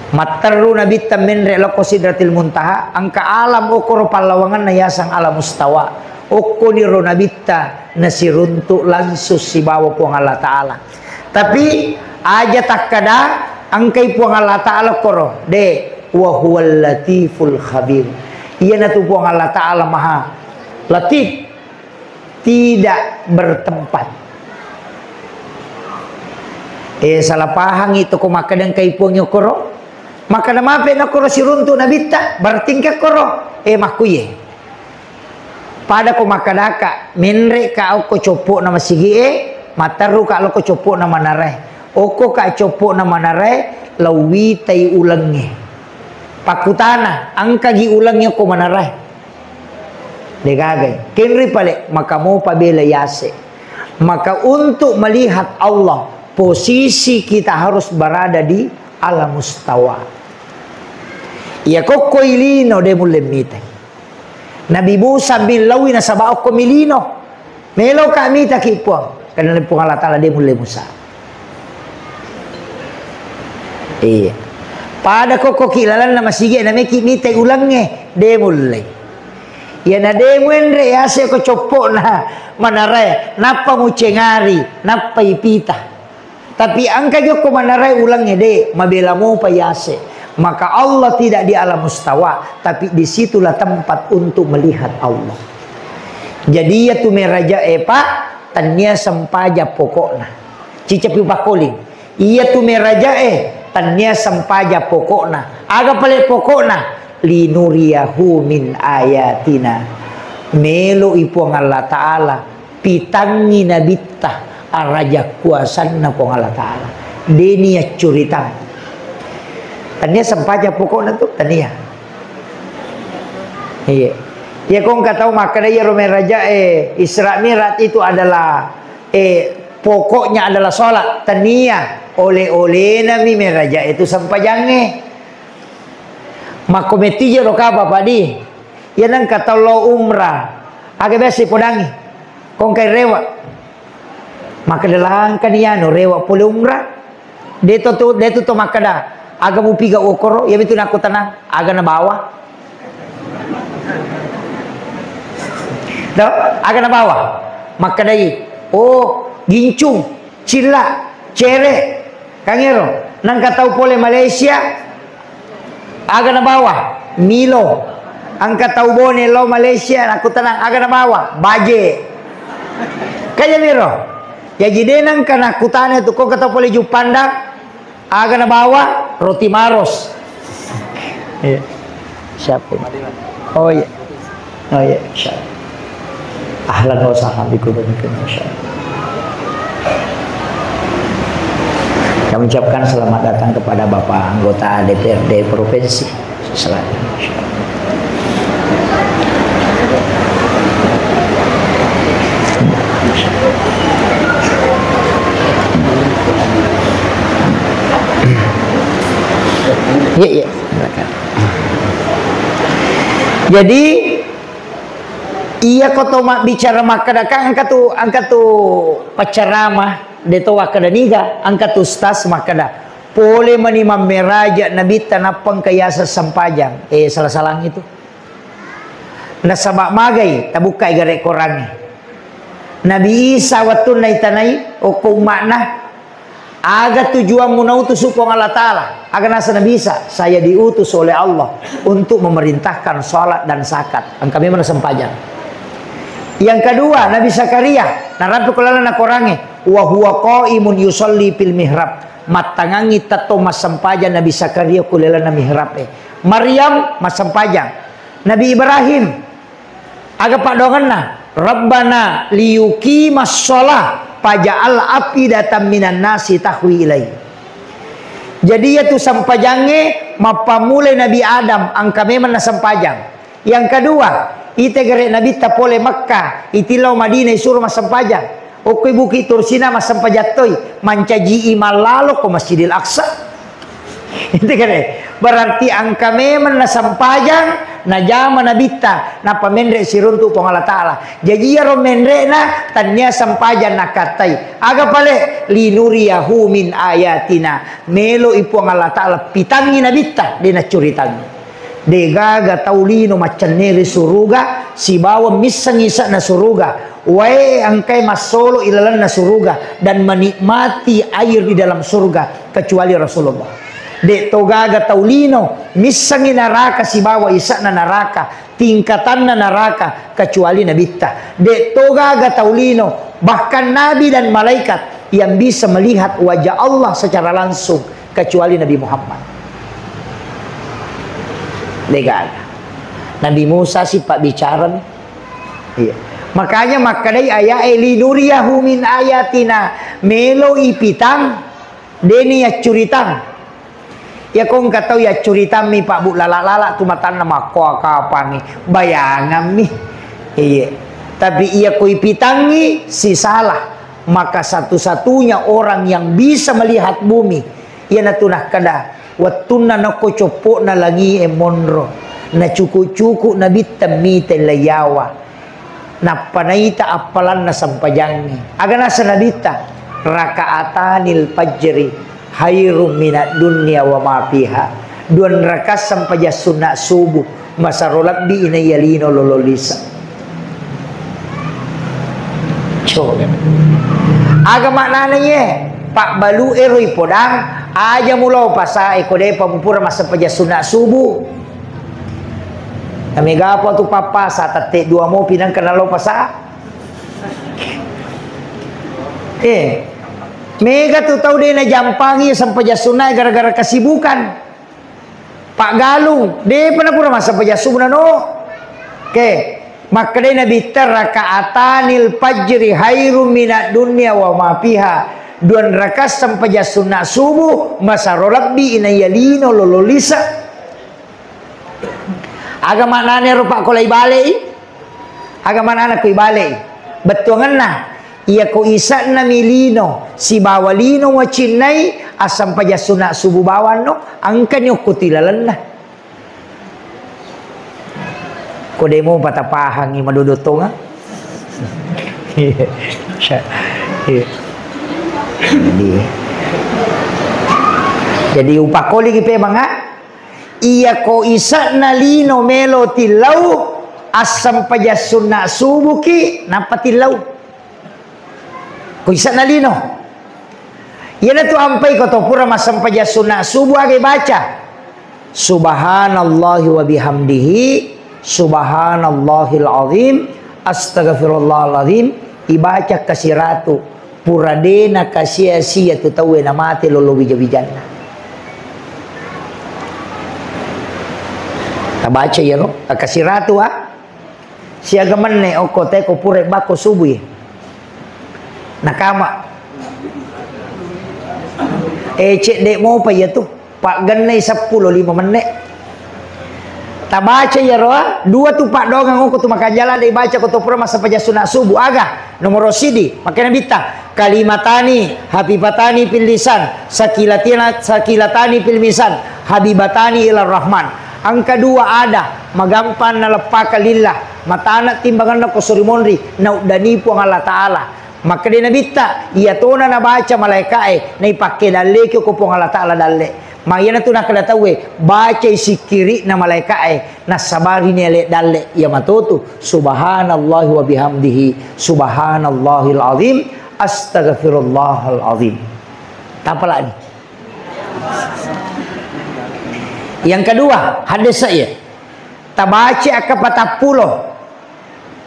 Matterru Nabitta menre lokko Sidratil Muntaha, engka alam okkoro pallawangenna yaseng Alam Mustawa. Okkoniro Nabitta nasiruntuk langsung sibawa Puang Allah Ta'ala. Tapi aja takkada engkai Puang Allah Ta'ala koro, de, wa huwal latiful khabir. Iyanatu Puang Allah Ta'ala Maha Latif, tidak bertempat. Eh, salah pahangi toko makkeda engkai Puang okoro. Makkeda mape nakoro siruntuk Nabitta, berarti engka koro. Eh, makkuye. Pada ko makkedaka, menreka okko coppo'na masigi'e, matteruka lokko coppo'na manarae. Okkoka coppo'na manarae, lauwitai ulengnge. Pakkutana, engkagi ulengnge okko manarae? Degagai. Kenri pale, maka mopa bela yase. Maka untuk melihat Allah, posisi kita harus berada di alam mustawa. Iya kokko ilino de mulle mitai. Nabi Musa millauwi nasaba okko milino. Meloka mitaki Puang. Karena Puang Allah Ta'ala de mulle Musa. Iya. Pada kokko ki lalanna masigi na meki mitai ulengnge de mulle. Iya na de muenre yase ko coppo'na manarae, nappa mucengari, nappa ipita. Tapi engka jokko manarae ulengnge de, mabela mopa yase. Maka Allah tidak di alam mustawa, tapi disitulah tempat untuk melihat Allah. Jadi iyatu meraja e, Pak, tania sempaja pokokna. Cicapi pakoling. Iyatu meraja e, tania sempaja pokokna. Aga pale pokokna? Linuriyahu min ayatina. Melo i Puang Allah Ta'ala Pitangngi nabitta, araja kuasanna Puang Allah Ta'ala. Deni yaccuritang. Tania sempajang pokokna tu, tania. Iya. Iya, kong katau makkeda iyaro meraja, eh, Isra Mi'raj itu adalah, eh, pokoknya adalah sholat. Tania, oleh-olehna mi meraja itu sempajangnge. Makko mettijero kapa, Pak Di? Iya nengka tau lo umrah. Aga biasa podangi. Kongkai rewa. Makkeda langkani anu rewa pole umrah. Deto tu, detu to makkeda. Aga mupiga okoro, iya mitu nakko tenang. Aga nabawa. Do, aga nabawa. Makkedai, oh, gincung, cilla, cere. Kangero, nengka tau pole Malaysia, aga nabawa? Milo. Engka tau Bone lao Malaysia, nakkutanang, aga nabawa? Baje. Kaya miro. Jaji de nengka nakkutana tu, ko engka tau pole Juppandang, aga nabawa? Roti Maros. Iya. Siapa ini? Oh iya. Oh iya, insya Allah. Ahlan wa sahlan bikum, insya Allah. Kami ucapkan selamat datang kepada Bapak Anggota D P R D Provinsi Selatan. Iya, iya, silakan. Jadi, iya ko to mabbicara makkeda, kan engka tu, engka tu paccarama, de to wakkeda niga, engka tu ustaz makkeda, pole mani mammeraja nabitta nappa engka yaseng sempajang. Eh, salah-salang itu. Nasaba magai, tabukkai gare Korangnge. Nabi Isa wettunna itanai, okko umma'na, aga tujuanmu nautus Puang Allah Ta'ala? Aga nasa Nabi Isa, saya diutus oleh Allah untuk memerintahkan salat dan zakat. Engka memang nasempajang. Yang kedua, Nabi Zakaria, narampe ko laleng Korangnge, wa huwa qaimun yusalli fil mihrab. Mattangangi tetto massempajang Nabi Zakaria ko laleng mihrab e. Maryam massempajang. Nabi Ibrahim, aga paddoangenna? Rabbana liyuqimas shalah faj'al af'idatan minan nasi tahwi ilai. Jadi, iya tu sempajangnge mappammulai Nabi Adam, engka memang nasempajang. Yang kedua, ite gare Nabitta pole Mekka, itillau Madinah isuro massempajang. Okkoi Bukit Tursina massempajang toi, mancaji imang lalo ko Masjidil Aqsa. Itu kan, eh. Berarti engka memang nasempajang, najama Nabitta, nappa menre siruntu Puang Allah Ta'ala. Jaji iyaro menre'na, tania sempajang nakattai. Aga pale? Linuriyahu min ayatina. Meloi Puang Allah Ta'ala pitangngi Nabitta, de naccuritangngi. Degaga tau lino maccenneri suruga, sibawa missengngi ise'na suruga. Wae engkae massolo ilalenna suruga dan menikmati air di dalam surga kecuali Rasulullah. De to gaga tau lino missengngi naraka sibawa ise'na naraka, tingkatanna naraka, kecuali Nabitta. De to gaga tau lino, bahkan nabi dan malaikat yang bisa melihat wajah Allah secara langsung kecuali Nabi Muhammad. De gaga. Nabi Musa si pabbicara mi. Iya. Makanya makkedai aya'e, "Linuriyahu min ayatina," melo ipitang, deni yaccuritang. Iya ko engka tau yaccuritammi, Pak, Bu, lala-lala tu matanna makkoa kapangi, bayangammi. Iya. Tapi iya ko ipitangngi, sisala. Maka satu-satunya orang yang bisa melihat bumi, iyanatu nakkeda, wettunna nokko coppo'na langie monro, nacuku-cuku Nabitta mita laiyawa. Nappa naita appalanna sempajangnge. Aga nasa Nabitta? Raka'atanil fajri khairum minad dunya wa ma fiha. Dua rakaat sempajang sunna subuh masaro lebbi inaiya lino lolo lisa. Coba. Aga maknana iye? Pabbalu ero ipodang, aja mulao pasae ko depa mupura massempajang sunna subuh. Namega apa tu pappasa, tette dua mopi nangka nalo pasa. Eh, mega tu tau de najampangi sempajang sunna gara-gara kesibukan. Pak Galung, depa napura massempajang subuh nano. Oke. Makkedai Nabitta, "Raka'atanil fajri khairum minad dunya wa ma fiha." Dua rakaat sempajang sunna subuh masaro lebbi inaiya lino lolo lisa. Aga maknana ero, Pak, ko lai balei? Aga maknana ko ibalei? Bettuangenna, iya ko isa'na mi lino sibawa lino wacinnai, assempajang sunna subuh bawanno, engkani okko tilalenna. Ko demo patapahangi madodo tonga. Iya. Iya. Jadi, jadi upakoliki pemang, ah. Iya ko isa'na lino melo tillau, assempajang sunna subuki, nappa tillau. Ko isa'na lino. Iyanatu ampai ko to pura massempajang sunna subuh aga ibaca. Subhanallahi wa bihamdihi, subhanallahil azim, astagfirullahalazim, ibaca kasiratu. Pura de nakasia-sia tu tauwe namate lolo wija-wijanna. Tabaca iyaro, kasiratu, ah. Siaga menne okko teko pura bakko subui. Nakama. Eh, cedde mopa iya tu. Paggennai seppulo lima menne. Tabaca iyaro, ah, dua tu paddoangang okko tu makanja lada ibaca ko to pura massempajang sunna subuh. Aga? Nomoro sidi, makkeda Nabitta, kalimatani hafifatani fil lisan, sakilatina-, sakilatani fil misan, habibatani ila rahman. Engka dua ada, magampang naleppaka lillah, matana timbanganna ko sori monri, nauddani Puang Allah Ta'ala. Makkeda Nabitta, iya tona nabaca malaika'e, naipakke dalleki ko Puang Allah Ta'ala dalle. Ma iyanatu nakkeda tauwe, bacai sikkiri'na malaika'e, nassabarini ale dalle, iya matotu, subhanallahi wa bihamdihi, subhanallahil azim, astagfirullahal azim. Tapalani. Yang kedua, hadis saya. Tabaca akka patappulo.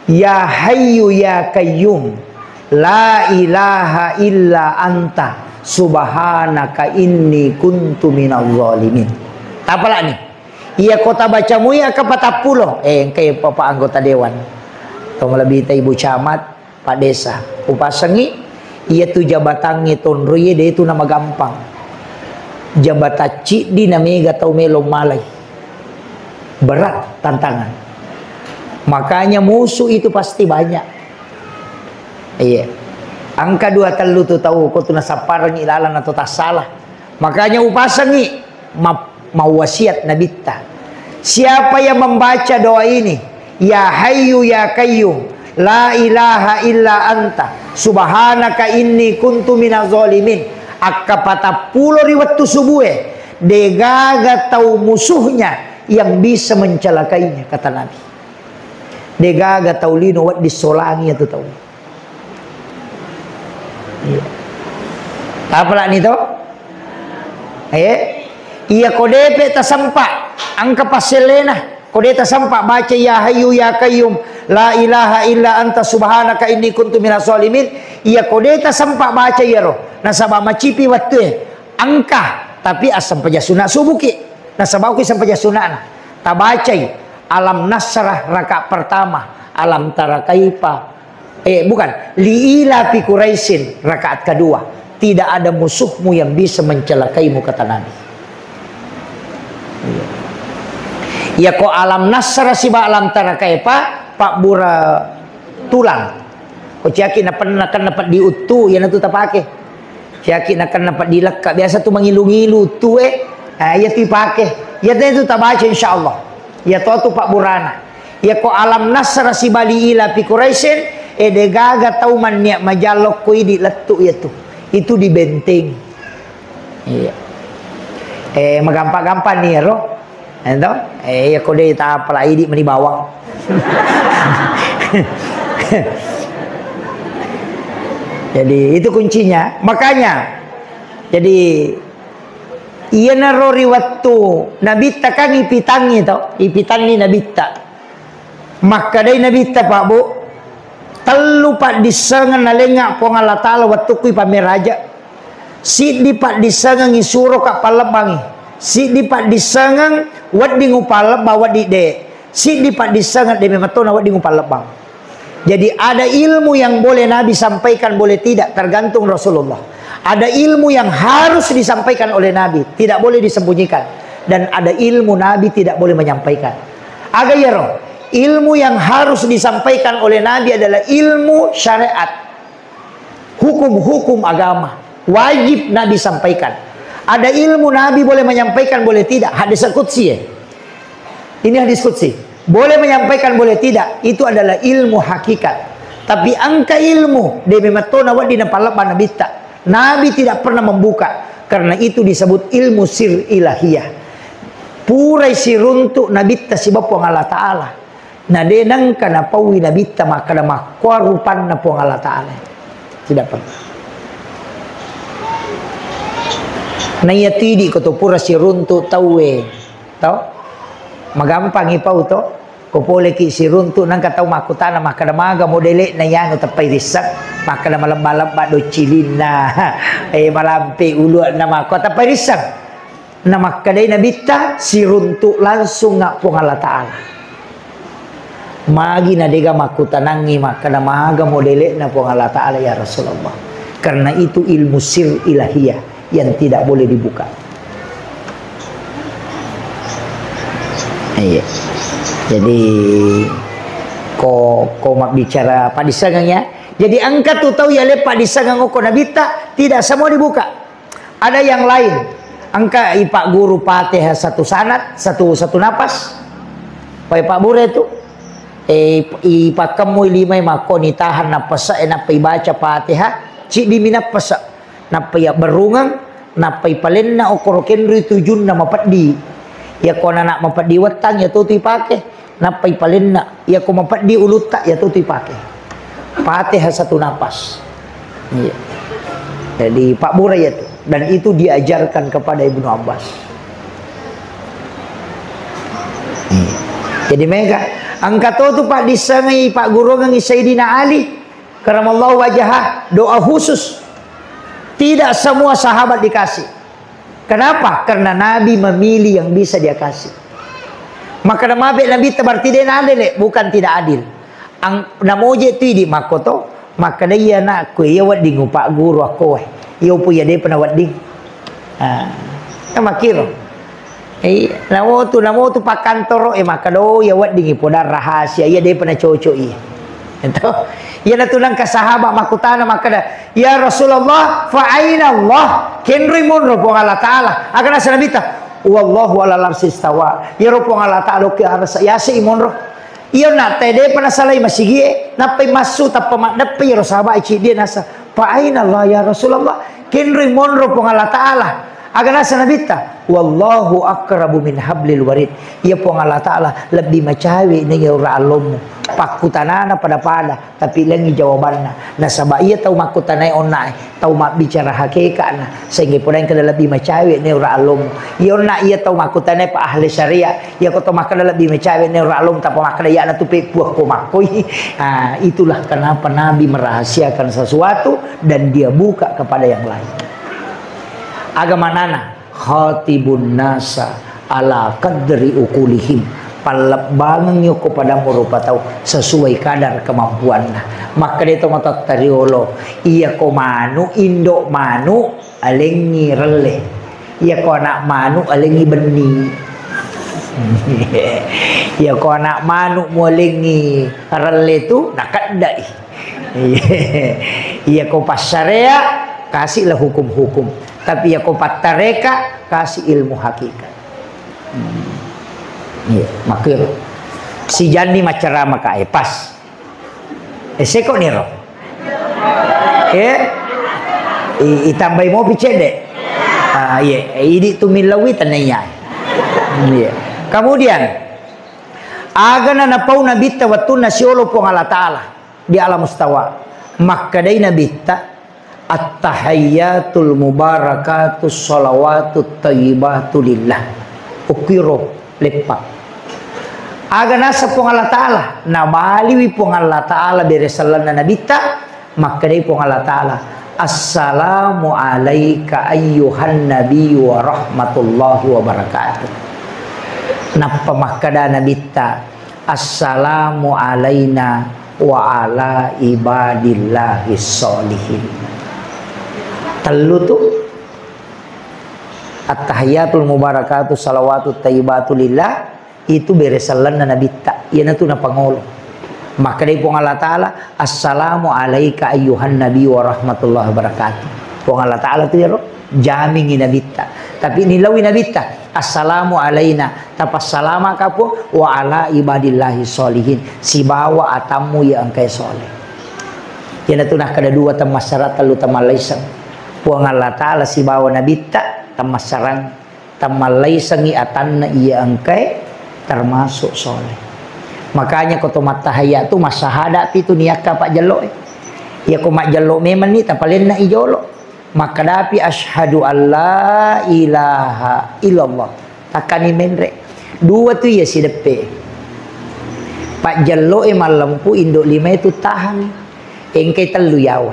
Ya Hayyu ya Qayyum, la ilaha illa anta, subhanaka inni kuntu minaz zalimin. Tapalani. Iya kota baca mui akka patappulo. Eh, engkai Bapak anggota dewan. Tong lebih ta Ibu Camat, Pak Desa. Upasengi, iya tu jabatangnge tonroie de tu namagampang. Jabatan ciddi na mega tau melo malai. Berat tantangan. Makanya musuh itu pasti banyak. Iya. Angka dua tellu tu tau ko tu nasapparengi lalang atau tassalah. Makanya upasengi ma-, mawasiat Nabitta. Siapa yang membaca doa ini, "Ya Hayyu ya Qayyum, la ilaha illa anta, subhanaka inni kuntu minaz zalimin." Akka patappulo ri wettu subue, degaga tau musuhnya yang bisa mencelakainya, kata Nabi. Degaga tau lino wedding solangi iyatu tau. Iya. Tapalani to? Eh? Iya ko depe tasempa, angka passellena. Ko de tasempa baca ya Hayyu ya Qayyum, la ilaha illa anta subhanaka inni kuntu minaz zalimin. Iya ko de tasempa baca iyaro. Nasaba macipi wettue. Angka, tapi assempajang sunna subuki. Nasaba uki sempajang sunnana. Tabacai alam nasrah rakaat pertama, alam tara kaifa. Eh, bukan, li ilafi Quraisyin rakaat kedua. Tidak ada musuhmu yang bisa mencelakaimu, kata Nabi. Iya. Iya ko alam nasrah siba alam tara kaifa, pabbura tulang. Ko ciaki napenna kenna peddi uttu, iyanatu tapake. Ciaki nakenna peddi lekka, biasa tu mangilu-ngilu uttu e, ah, iya tu ipake. Iya tu tabaca insyaallah. Iya to tu pabburana. Iya ko alam nasrah siba li ilafi Quraisyin, e degaga tau mannia majallo ko idi lettu iya tu. Itu dibentengi. Iya. Eh, magampa-gampa ni ro. Ento? Eh, iya ko de tapala idi meni bawang. Jadi, itu kuncinya. Makanya, jadi, iyanaro ri wettu Nabitta kan ipitangi to, ipitanni Nabitta. Makkedai Nabitta, Pak Bu, tellu paddissengeng nalengnga Puang Allah Ta'ala wettukku ipammeraja. Siddi paddissengeng isuroka pallebbangi. Siddi paddissengeng wedding upallebba, wedding de. Siddi paddissengeng de memetto nawedding upallebbang. Jadi ada ilmu yang boleh Nabi sampaikan, boleh tidak, tergantung Rasulullah. Ada ilmu yang harus disampaikan oleh Nabi, tidak boleh disembunyikan. Dan ada ilmu Nabi tidak boleh menyampaikan. Aga iyaro? Ilmu yang harus disampaikan oleh Nabi adalah ilmu syariat. Hukum-hukum agama wajib Nabi sampaikan. Ada ilmu Nabi boleh menyampaikan, boleh tidak. Hadis qudsi, ya. Ini hadis qudsi. Boleh menyampaikan, boleh tidak. Itu adalah ilmu hakikat. Tapi engka ilmu de memetto nawedding napallebbang Nabitta. Nabi tidak pernah membuka. Karena itu disebut ilmu sir ilahiyah. Purai siruntuk Nabitta sibawa Puang Allah Ta'ala. Na de nengka napaui Nabitta makkeda makkua rupanna Puang Allah Ta'ala. Tidak pernah. Na iya tu idi ko to pura siruntuk tauwe, to? Magampangi pau to. Ko poleki siruntuk nengka tau makkutana makkeda maga modele'na iyanu teppai risseng. Makkeda malebba-lebba doccilinna. Eh, malampe ulu'na makkua teppai risseng. Namakkedai Nabitta, siruntuk langsung nga Puang Allah Ta'ala. Magi na dega makkutanangngi makkeda maga modele'na Puang Allah Ta'ala, ya Rasulullah. Karena itu ilmu sir ilahiyah yang tidak boleh dibuka. Iya. Jadi ko, ko mabbicara paddissengeng, ya. Jadi engka tu tau yale paddissengeng okko Nabitta, tidak semua dibuka. Ada yang lain. Engka ipagguru Fatihah satu sanad, satu, satu napas. Pai pabbura tu. Eh, ipakkemmui limai makkoni tahan napas e, nappa ibaca Fatihah, ciddi mi napas. Nappa iyabberrungeng, nappa ipalenna okkoro kenroi tujunna mapeddi. Iyako anak mapeddi wettang, iya tu tu ipake. Nappa ipalenna, iyako mapeddi ulutta, iya tu tu ipake. Fatihah satu napas. Iya. Jadi, pabbura iya tu. Dan itu diajarkan kepada Ibnu Abbas. Iya. Jadi, mega, engka to tu paddissengngi, pagguruangngi Sayyidina Ali, karamallahu wajhah, doa khusus. Tidak semua sahabat dikasih. Kenapa? Karena Nabi memilih yang bisa dia kasih. Makkeda mabe Nabitta berarti de nadele, bukan tidak adil. Ang-, namoje tu idi makkoto, makkeda iya anakku, iya wedding upagguru akko, eh. Iya upu iya depa nawedding. Ah, ya makkiro. Iya, namotu, namotu pakkantoro, eh, makkeda, oh, iya wedding ipoda rahasia, iya depa nacocok iya. Ento, iya natu nengka sahabat makkutana makkeda, "Ya Rasulullah, fa aina Allah?" Kenroi monro Puang Allah Ta'ala. Aga nasa Nabitta, "Wallahu alal arsy istawa." Iyaro Puang Allah Ta'ala okki arasa, yase i monro. Iyo na te depa nasalai masigie, nappai massu tappa maddeppe iyaro sahabat ciddi nasa, "Fa aina Allah ya Rasulullah?" Kenroi monro Puang Allah Ta'ala. Aga nasa Nabitta, "Wallahu aqrabu min hablil warid." Iya Puang Allah Ta'ala lebbi macawe nengka ura allommu. Pakkutanana pada-pada. Tapi lengngi jawabanna. Nasaba iya tau makkutanai onna e, tau mabbicara hakeka'na. Sehingga puraengka lebbi macawe ne ura allommu. Iya onna iya tau makkutanai pa ahli syariat. Iya ko tau makkeda lebbi macawe ne ura allommu, tappa makkeda iyana tu peppuakko makkoi. Ah, itulah kenapa Nabi merahasiakan sesuatu dan dia buka kepada yang lain. Aga manana, khatibun nasa ala qadri uqulihim. Pallebbangengngi okko padammu rupa tau sesuai kadar kemampuanna. Makkeda to matattariolo, iyako manu, indo manu, alengngi relle. Iyako anak manu, alengngi benni. Iyako anak manu mualengngi relle tu, nakeddai. Iya ko passarea, kasihlah hukum-hukum. Tapi iya ko pattareka, kasih ilmu hakikat. Hmm. Iya, makkiro. Sijanni maccarama ka, eh, pas. Eh, seko niro. Eh? I-, itambai mopi cedde. Ah, iya. Eh, idi tu millawi tenaya. Iya. Kemudian, aga na napau Nabitta wettunna siolo Puang Allah Ta'ala di alam mustawa. Makkedai Nabitta, "At-tahiyyatul mubarakatus shalawatut thayyibatu lillah." Ukkiro leppa. Aga nasa Puang Allah Ta'ala, nabaliwi Puang Allah Ta'ala bere sellenna Nabitta, makkedai Puang Allah Ta'ala, "Assalamu alaika ayyuhan nabiyyu wa rahmatullahi wa barakatuh." Nappa makkeda Nabitta, "Assalamu alaina wa ala ibadillahis sholihin." Tellu tu. Attahiyatul mubarakatuh salawatut thayyibatu lillah, itu beresellenna nabitta, iyanatu napangolo. Makkedai Puang Allah Ta'ala, "Assalamu alaika ayyuhan nabi wa rahmatullahi wabarakatuh." Puang Allah Ta'ala tu iyaro jamingi nabitta. Tapi nilaui nabitta, "Assalamu alaina," tapassalamaka Puang, "wa ala ibadillahi sholihin," sibawa atammu iya engkae soleh. Iyanatu nakkeda dua temmassara tellu temmallaiseng. Puang Allah Ta'ala sibawa nabitta temmassarang, temmallaisengngi atanna iya engkae termasuk soleh. Makanya ko to mattahayya tu massahada pi tu niakka pajjelloe. Iya ko majjello memenni tapalenna i jolo. Makkadapi, "Asyhadu alla ilaha illallah." Takkani menre. Dua tu iya sideppe. Pajjelloe mallempu indo lima itu tahangi. Engkai tellu yawa.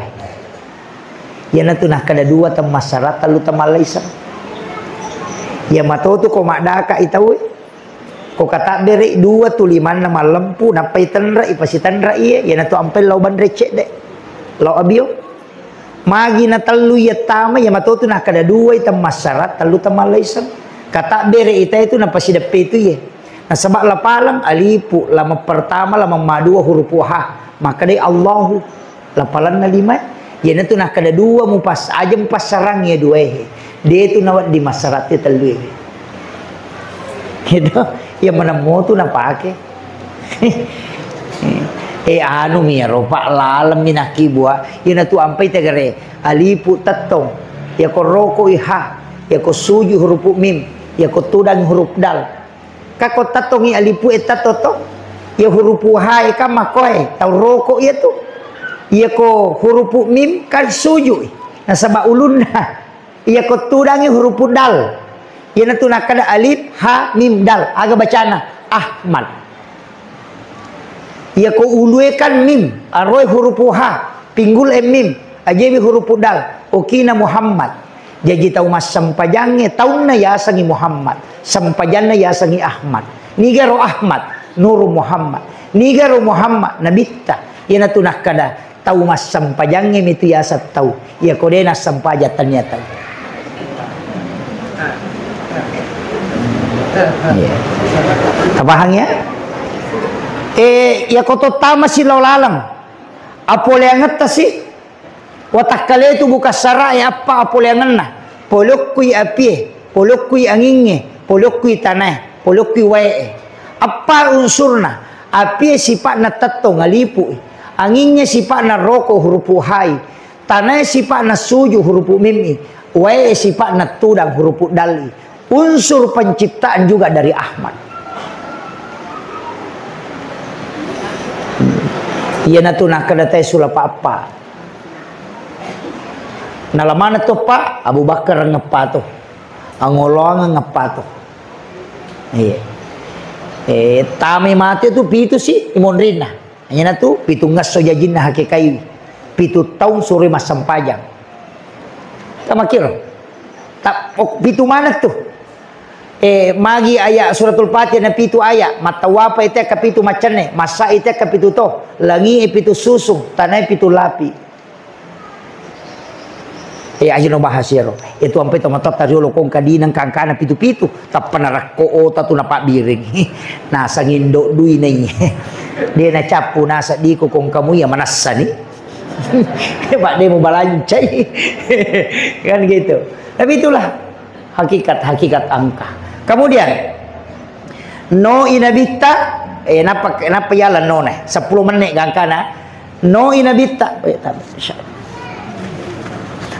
Iyanatu nakkeda dua temmassara tellu temmallaiseng. Iya matotu ko maddaka i tauwe. Ko katabbere dua tu limanna mallempu, nappai tenre i, pasitenre iye, iyanatu ampai lao banre cedde. Lao abio. Magi na tellu iya tama, iya matotu nakkeda dua i temmassara tellu temmallaiseng. Katabbere i tae tu napasideppe tu iye. Nasaba lapaleng alifu, lameng pertama, lameng madua hurupu ha. Makkedai Allahu. Lapalanna lima, iyanatu nakkeda dua mupas-, aja mupassarang iya duae. De tu nawedding massarang te tellue. Gitu. Iya manemmo tu napake. Eh, anu mi iyaro, Pak, laleng mi nakkibua. Iyanatu ampai tegere. Alifu tettong. Iyako roko i ha. Iyako suju hurupu mim. Iyako tudang hurup dal. Ka ko tattongi alipu e tatto to, iya hurupu ha e kan makkoe, tau roko iya tu. Iya ko hurupu mim kan sujui. Nasaba ulunna. Iya ko tudangi hurupu dal. Iyanatu nakkeda alif, ha, mim, dal. Aga bacana? Ahmad. Iya ko ulue kan mim, aroe hurupu ha, pinggul e mim, ajewi hurupu dal. Okina Muhammad. Jaji tau massempajangnge taunna yasengngi Muhammad, sempajanna yasengngi Ahmad. Nigaro Ahmad? Nuru Muhammad. Nigaro Muhammad? Nabitta. Iyanatu nakkeda tau massempajangnge mitu yaseng tau. Iya ko de nassempajang tania tau. Iya. Tapahang ya? Eh, iya ko to tama si lao laleng. Apoleangetta si Watakkale tu bukassara'e appa apoleangenna, polokkui apie, polokkui angingnge, polokkui tanae, polokkui wae'e. Appa unsurna, apie sipa'na tettong alipu'i, angingnge sipa'na roko hurupu hai, tanae sipa'na suju hurupu mim'i, wae'e sipa'na tudang hurupu dal'i. Unsur penciptaan juga dari Ahmad. Iyanatu nakkeda tae sulapa appa. Nala maneng to, Pak, Abu Bakar ngeppa to. Angoloang ngeppa to. Iya. Eh, tami mate tu pitu si imonrinna. Iyanatu pitu ngesso jajinna hakekai. Pitu taung suroi massempajang. Tamakiro. Ta-, oh, pitu maneng tu. Eh, magi ayat suratul Fatihah na pitu ayat, mattawapa ite ka pitu macenne, massa ite ka pitu to, langi e pitu susung, tanae pitu lapi. Eh, aja no bahas iyaro. Itu ampe to matotta riolo kong kadineng kangkana pitu-pitu, tappa narakko ota tu napabbiring. Nasang indo dui nai. De nacappu nasa diko kong kamu iya manassani. Pak de mubalancai. Kan gitu. Tapi itulah hakikat-hakikat angka. Kemudian, no i nabitta, eh, napa, napa yala no ne? Sepuluh menit gangkana. No i nabitta. Eh, tab-, sya-,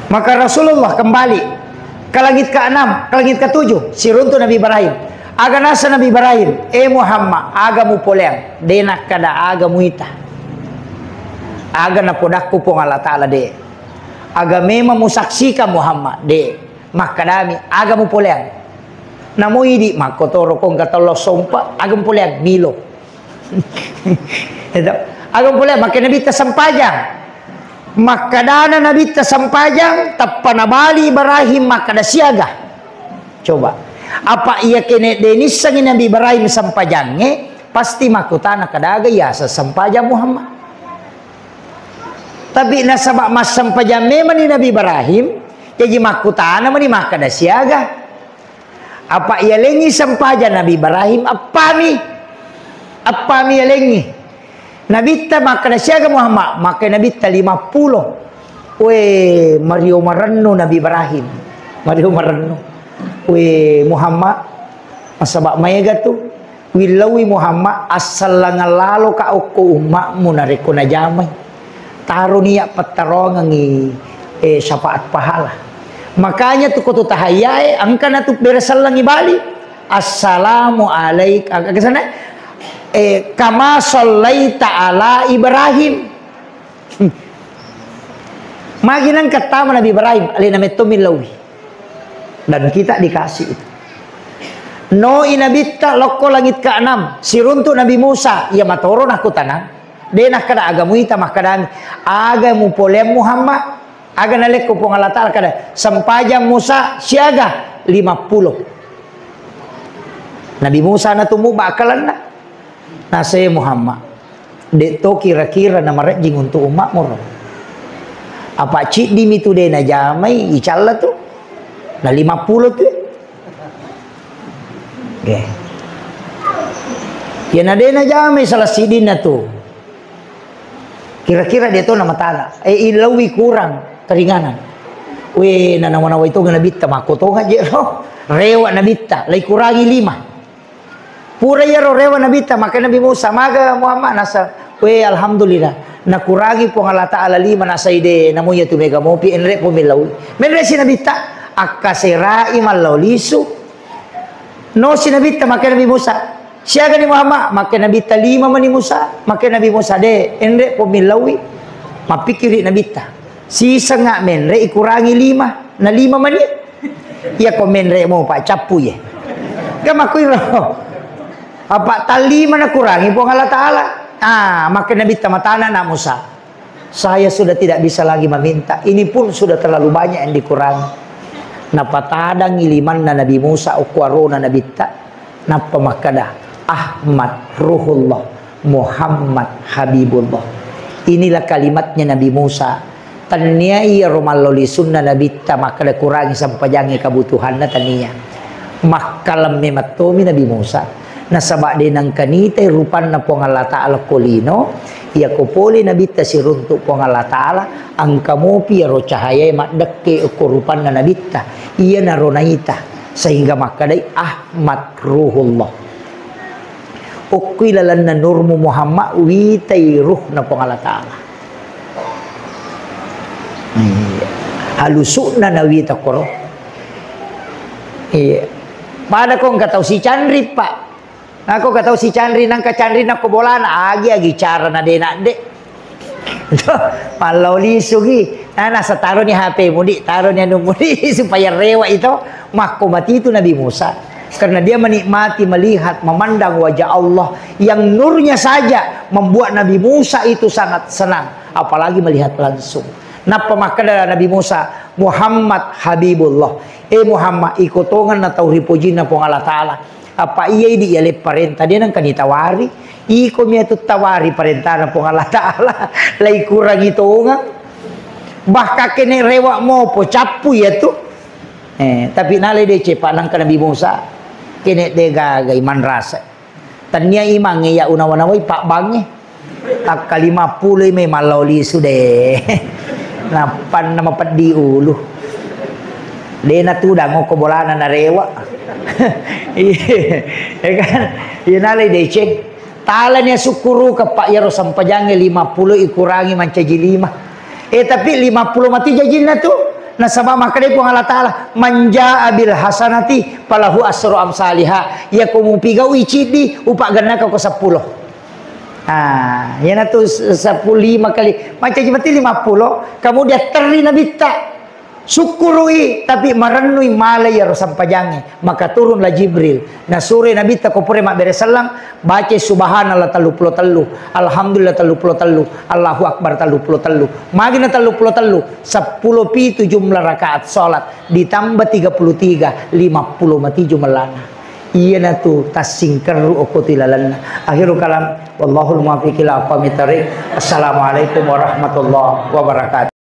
maka Rasulullah kembali ke langit keenam, ke langit ketujuh, siruntu Nabi Ibrahim. Aga nasa Nabi Ibrahim, "Eh Muhammad, aga mupoleang?" De nakkeda, "Aga muita." Aga napodakku Puang Allah Ta'ala, de. Aga memang musaksikan Muhammad, de. Makkedami, "Aga mupoleang?" Namo idi makkotoro kong katello sompa, "Aga mupoleang?" Milo. Itu. "Aga mupoleang?" Makkeda Nabitta, "Sempajang." Makkedana Nabitta, "Sempajang," tappa nabali Ibrahim makkeda, "Siaga?" Coba. Apa iya kene de nissengi Nabi Ibrahim sempajangnge, Pasti makkutana, kadaga yaseng sempajang Muhammad. Tapi nasaba massempajang memani Nabi Ibrahim, jaji makkutana mani makkada siaga. Apa yalengngi sempajang Nabi Ibrahim, appami. Appami yalengngi. Nabitta makkada siaga Muhammad, makkada Nabitta lima pulo. We, mario marennu Nabi Ibrahim. Mario marennu. We, Muhammad, nasaba maega tu. Willaui Muhammad, assallangang laloka okko umma'mu narekko najamai. Taroni iya' pattaroangengngi, eh, syafaat pahala. Makanya tu ko tu tahayyae, engkana tu bere sellengngi bali. Assalamu alaik-, aga sana? Eh, kama sallaita ala Ibrahim. Magi nengka tama Nabi Ibrahim, alena metto millauwi. Dan kita dikasih itu. Noi Nabitta lokko langit keenam, siruntuk Nabi Musa, iya matoro nakkutanang. De nakkada aga muita, makkadami, aga mupoleang Muhammad, aga nalekko Puang Allah Ta'ala, kada, sempajang Musa siaga lima pulo. Nabi Musa natummu bakkalanna. Nasai Muhammad, de' to kira-kira namarejjing untuk umma'mu ro. Apa ciddimi tu de' najamai, icalla tu. Na lima pulo tu. Oke. Ya na de' najamai salah sidinna tu. Kira-kira de' to namatala. Eh, illauwi kurang keringanan. We, nanawa-nawai tonga Nabitta, makkotonga je ro. Rewa Nabitta, lai kurangi lima. Pura iyaro rewa Nabitta, maka Nabi Musa, maga Muhammad nasa, we, alhamdulillah, nakurangi Puang Allah Ta'ala lima, nasai de, namu iya tu mega mopi, enre po millau. Menre si Nabitta, akkaserai mallau lisu. No si Nabitta, maka Nabi Musa, siaga ni Muhammad, maka Nabitta lima mani Musa, maka Nabi Musa de, enre po millaui. Mappikiri Nabitta, sisengnga menre ikurangi lima, na lima mani. Iya ko menre mo, Pak, cappu ye. Kan makkuiro. Apa tallima nakurangi Puang Allah Ta'ala. Ah, maka Nabitta matana na Musa. Saya sudah tidak bisa lagi meminta. Ini pun sudah terlalu banyak yang dikurangi. Napatadangi limanna Nabi Musa, okko arona Nabitta. Nappa makkada, "Ahmad Ruhullah, Muhammad Habibullah." Inilah kalimatnya Nabi Musa. Tannia iyaro mallau lisunna Nabitta makkada kurangi sempajangnge kabutuhanna, tania. Makkalemme mattomi Nabi Musa. Nasaba de nangkanitai rupanna Puang Allah Ta'ala ko lino, iyako pole Nabitta siruntuk Puang Allah Ta'ala, engka mopi iyaro cahayae maddekke okko rupanna Nabitta. Iyanaro naita, sehingga makkadai, "Ah, Ahmad Ruhullah." Okkoi lalenna nurmu Muhammad, witai ruhna Puang Allah Ta'ala. Iya. Halusu'na nawita koro. Iya. Pada ko engka tau sicanri, Pak. Nako engka tau sicanri, nangka canri nako bolana, agi-agi carana de nadde. Mallau lisu gi. Nah, nasa taroni H P mudi, taroni anu mudi supaya rewa itu. Makko mati itu Nabi Musa. Karena dia menikmati melihat, memandang wajah Allah yang nurnya saja membuat Nabi Musa itu sangat senang, apalagi melihat langsung. Nappa makkeda Nabi Musa, "Muhammad Habibullah." Eh Muhammad, iko tongenna tau ripojinna Puang Allah Ta'ala. Apa iya idi yaleng parenta, de nengka nitawari. Iko miatu tawari parentana Puang Allah Ta'ala. Lai kurangi tongeng. Bahkan kene rewa mopo cappu yatu. Eh, tapi nalai deceng pa nangka Nabi Musa. Kene de gaga iman rasa. Tania imangnge iya unawa-nawai pabbangnge. Takka lima pulo i memang lao lisu de. Nappanna mapeddi ulu. De natudang okko bolana narewa. Iya, ya kan? Iya nalai deceng. Talani asukkuruka, Pak, iyaro sempajangnge lima pulo ikurangi mancaji lima. Eh, tapi lima pulo mati jajinna tu. Nasaba makkedai Puang Allah Ta'ala, "Man jaa bil hasanati falahu asru amsaliha." Iyako mupigau'i ciddi, upagennaka ko seppulo. Ah, iyanatu s-, seppulo lima kali. Mancaji mati lima pulo, kemudian terri Nabitta. Sukkuru'i, tapi marennui malai iyaro sempajangnge. Maka turunlah Jibril. Nasuroi Nabitta ko pura mabbere selleng, bacai Subhanallah telluppulo tellu, Alhamdulillah telluppulo tellu, Allahu Akbar telluppulo tellu. Magina telluppulo tellu, seppulo pitu jumlah rakaat salat, ditambah tiga puluh tiga, lima puluh mati jumlahna. Iyanatu tassingkerru okko tilalenna. Akhirul kalam, wallahul muwaffiq ila aqwamit thariq. Assalamualaikum warahmatullahi wabarakatuh.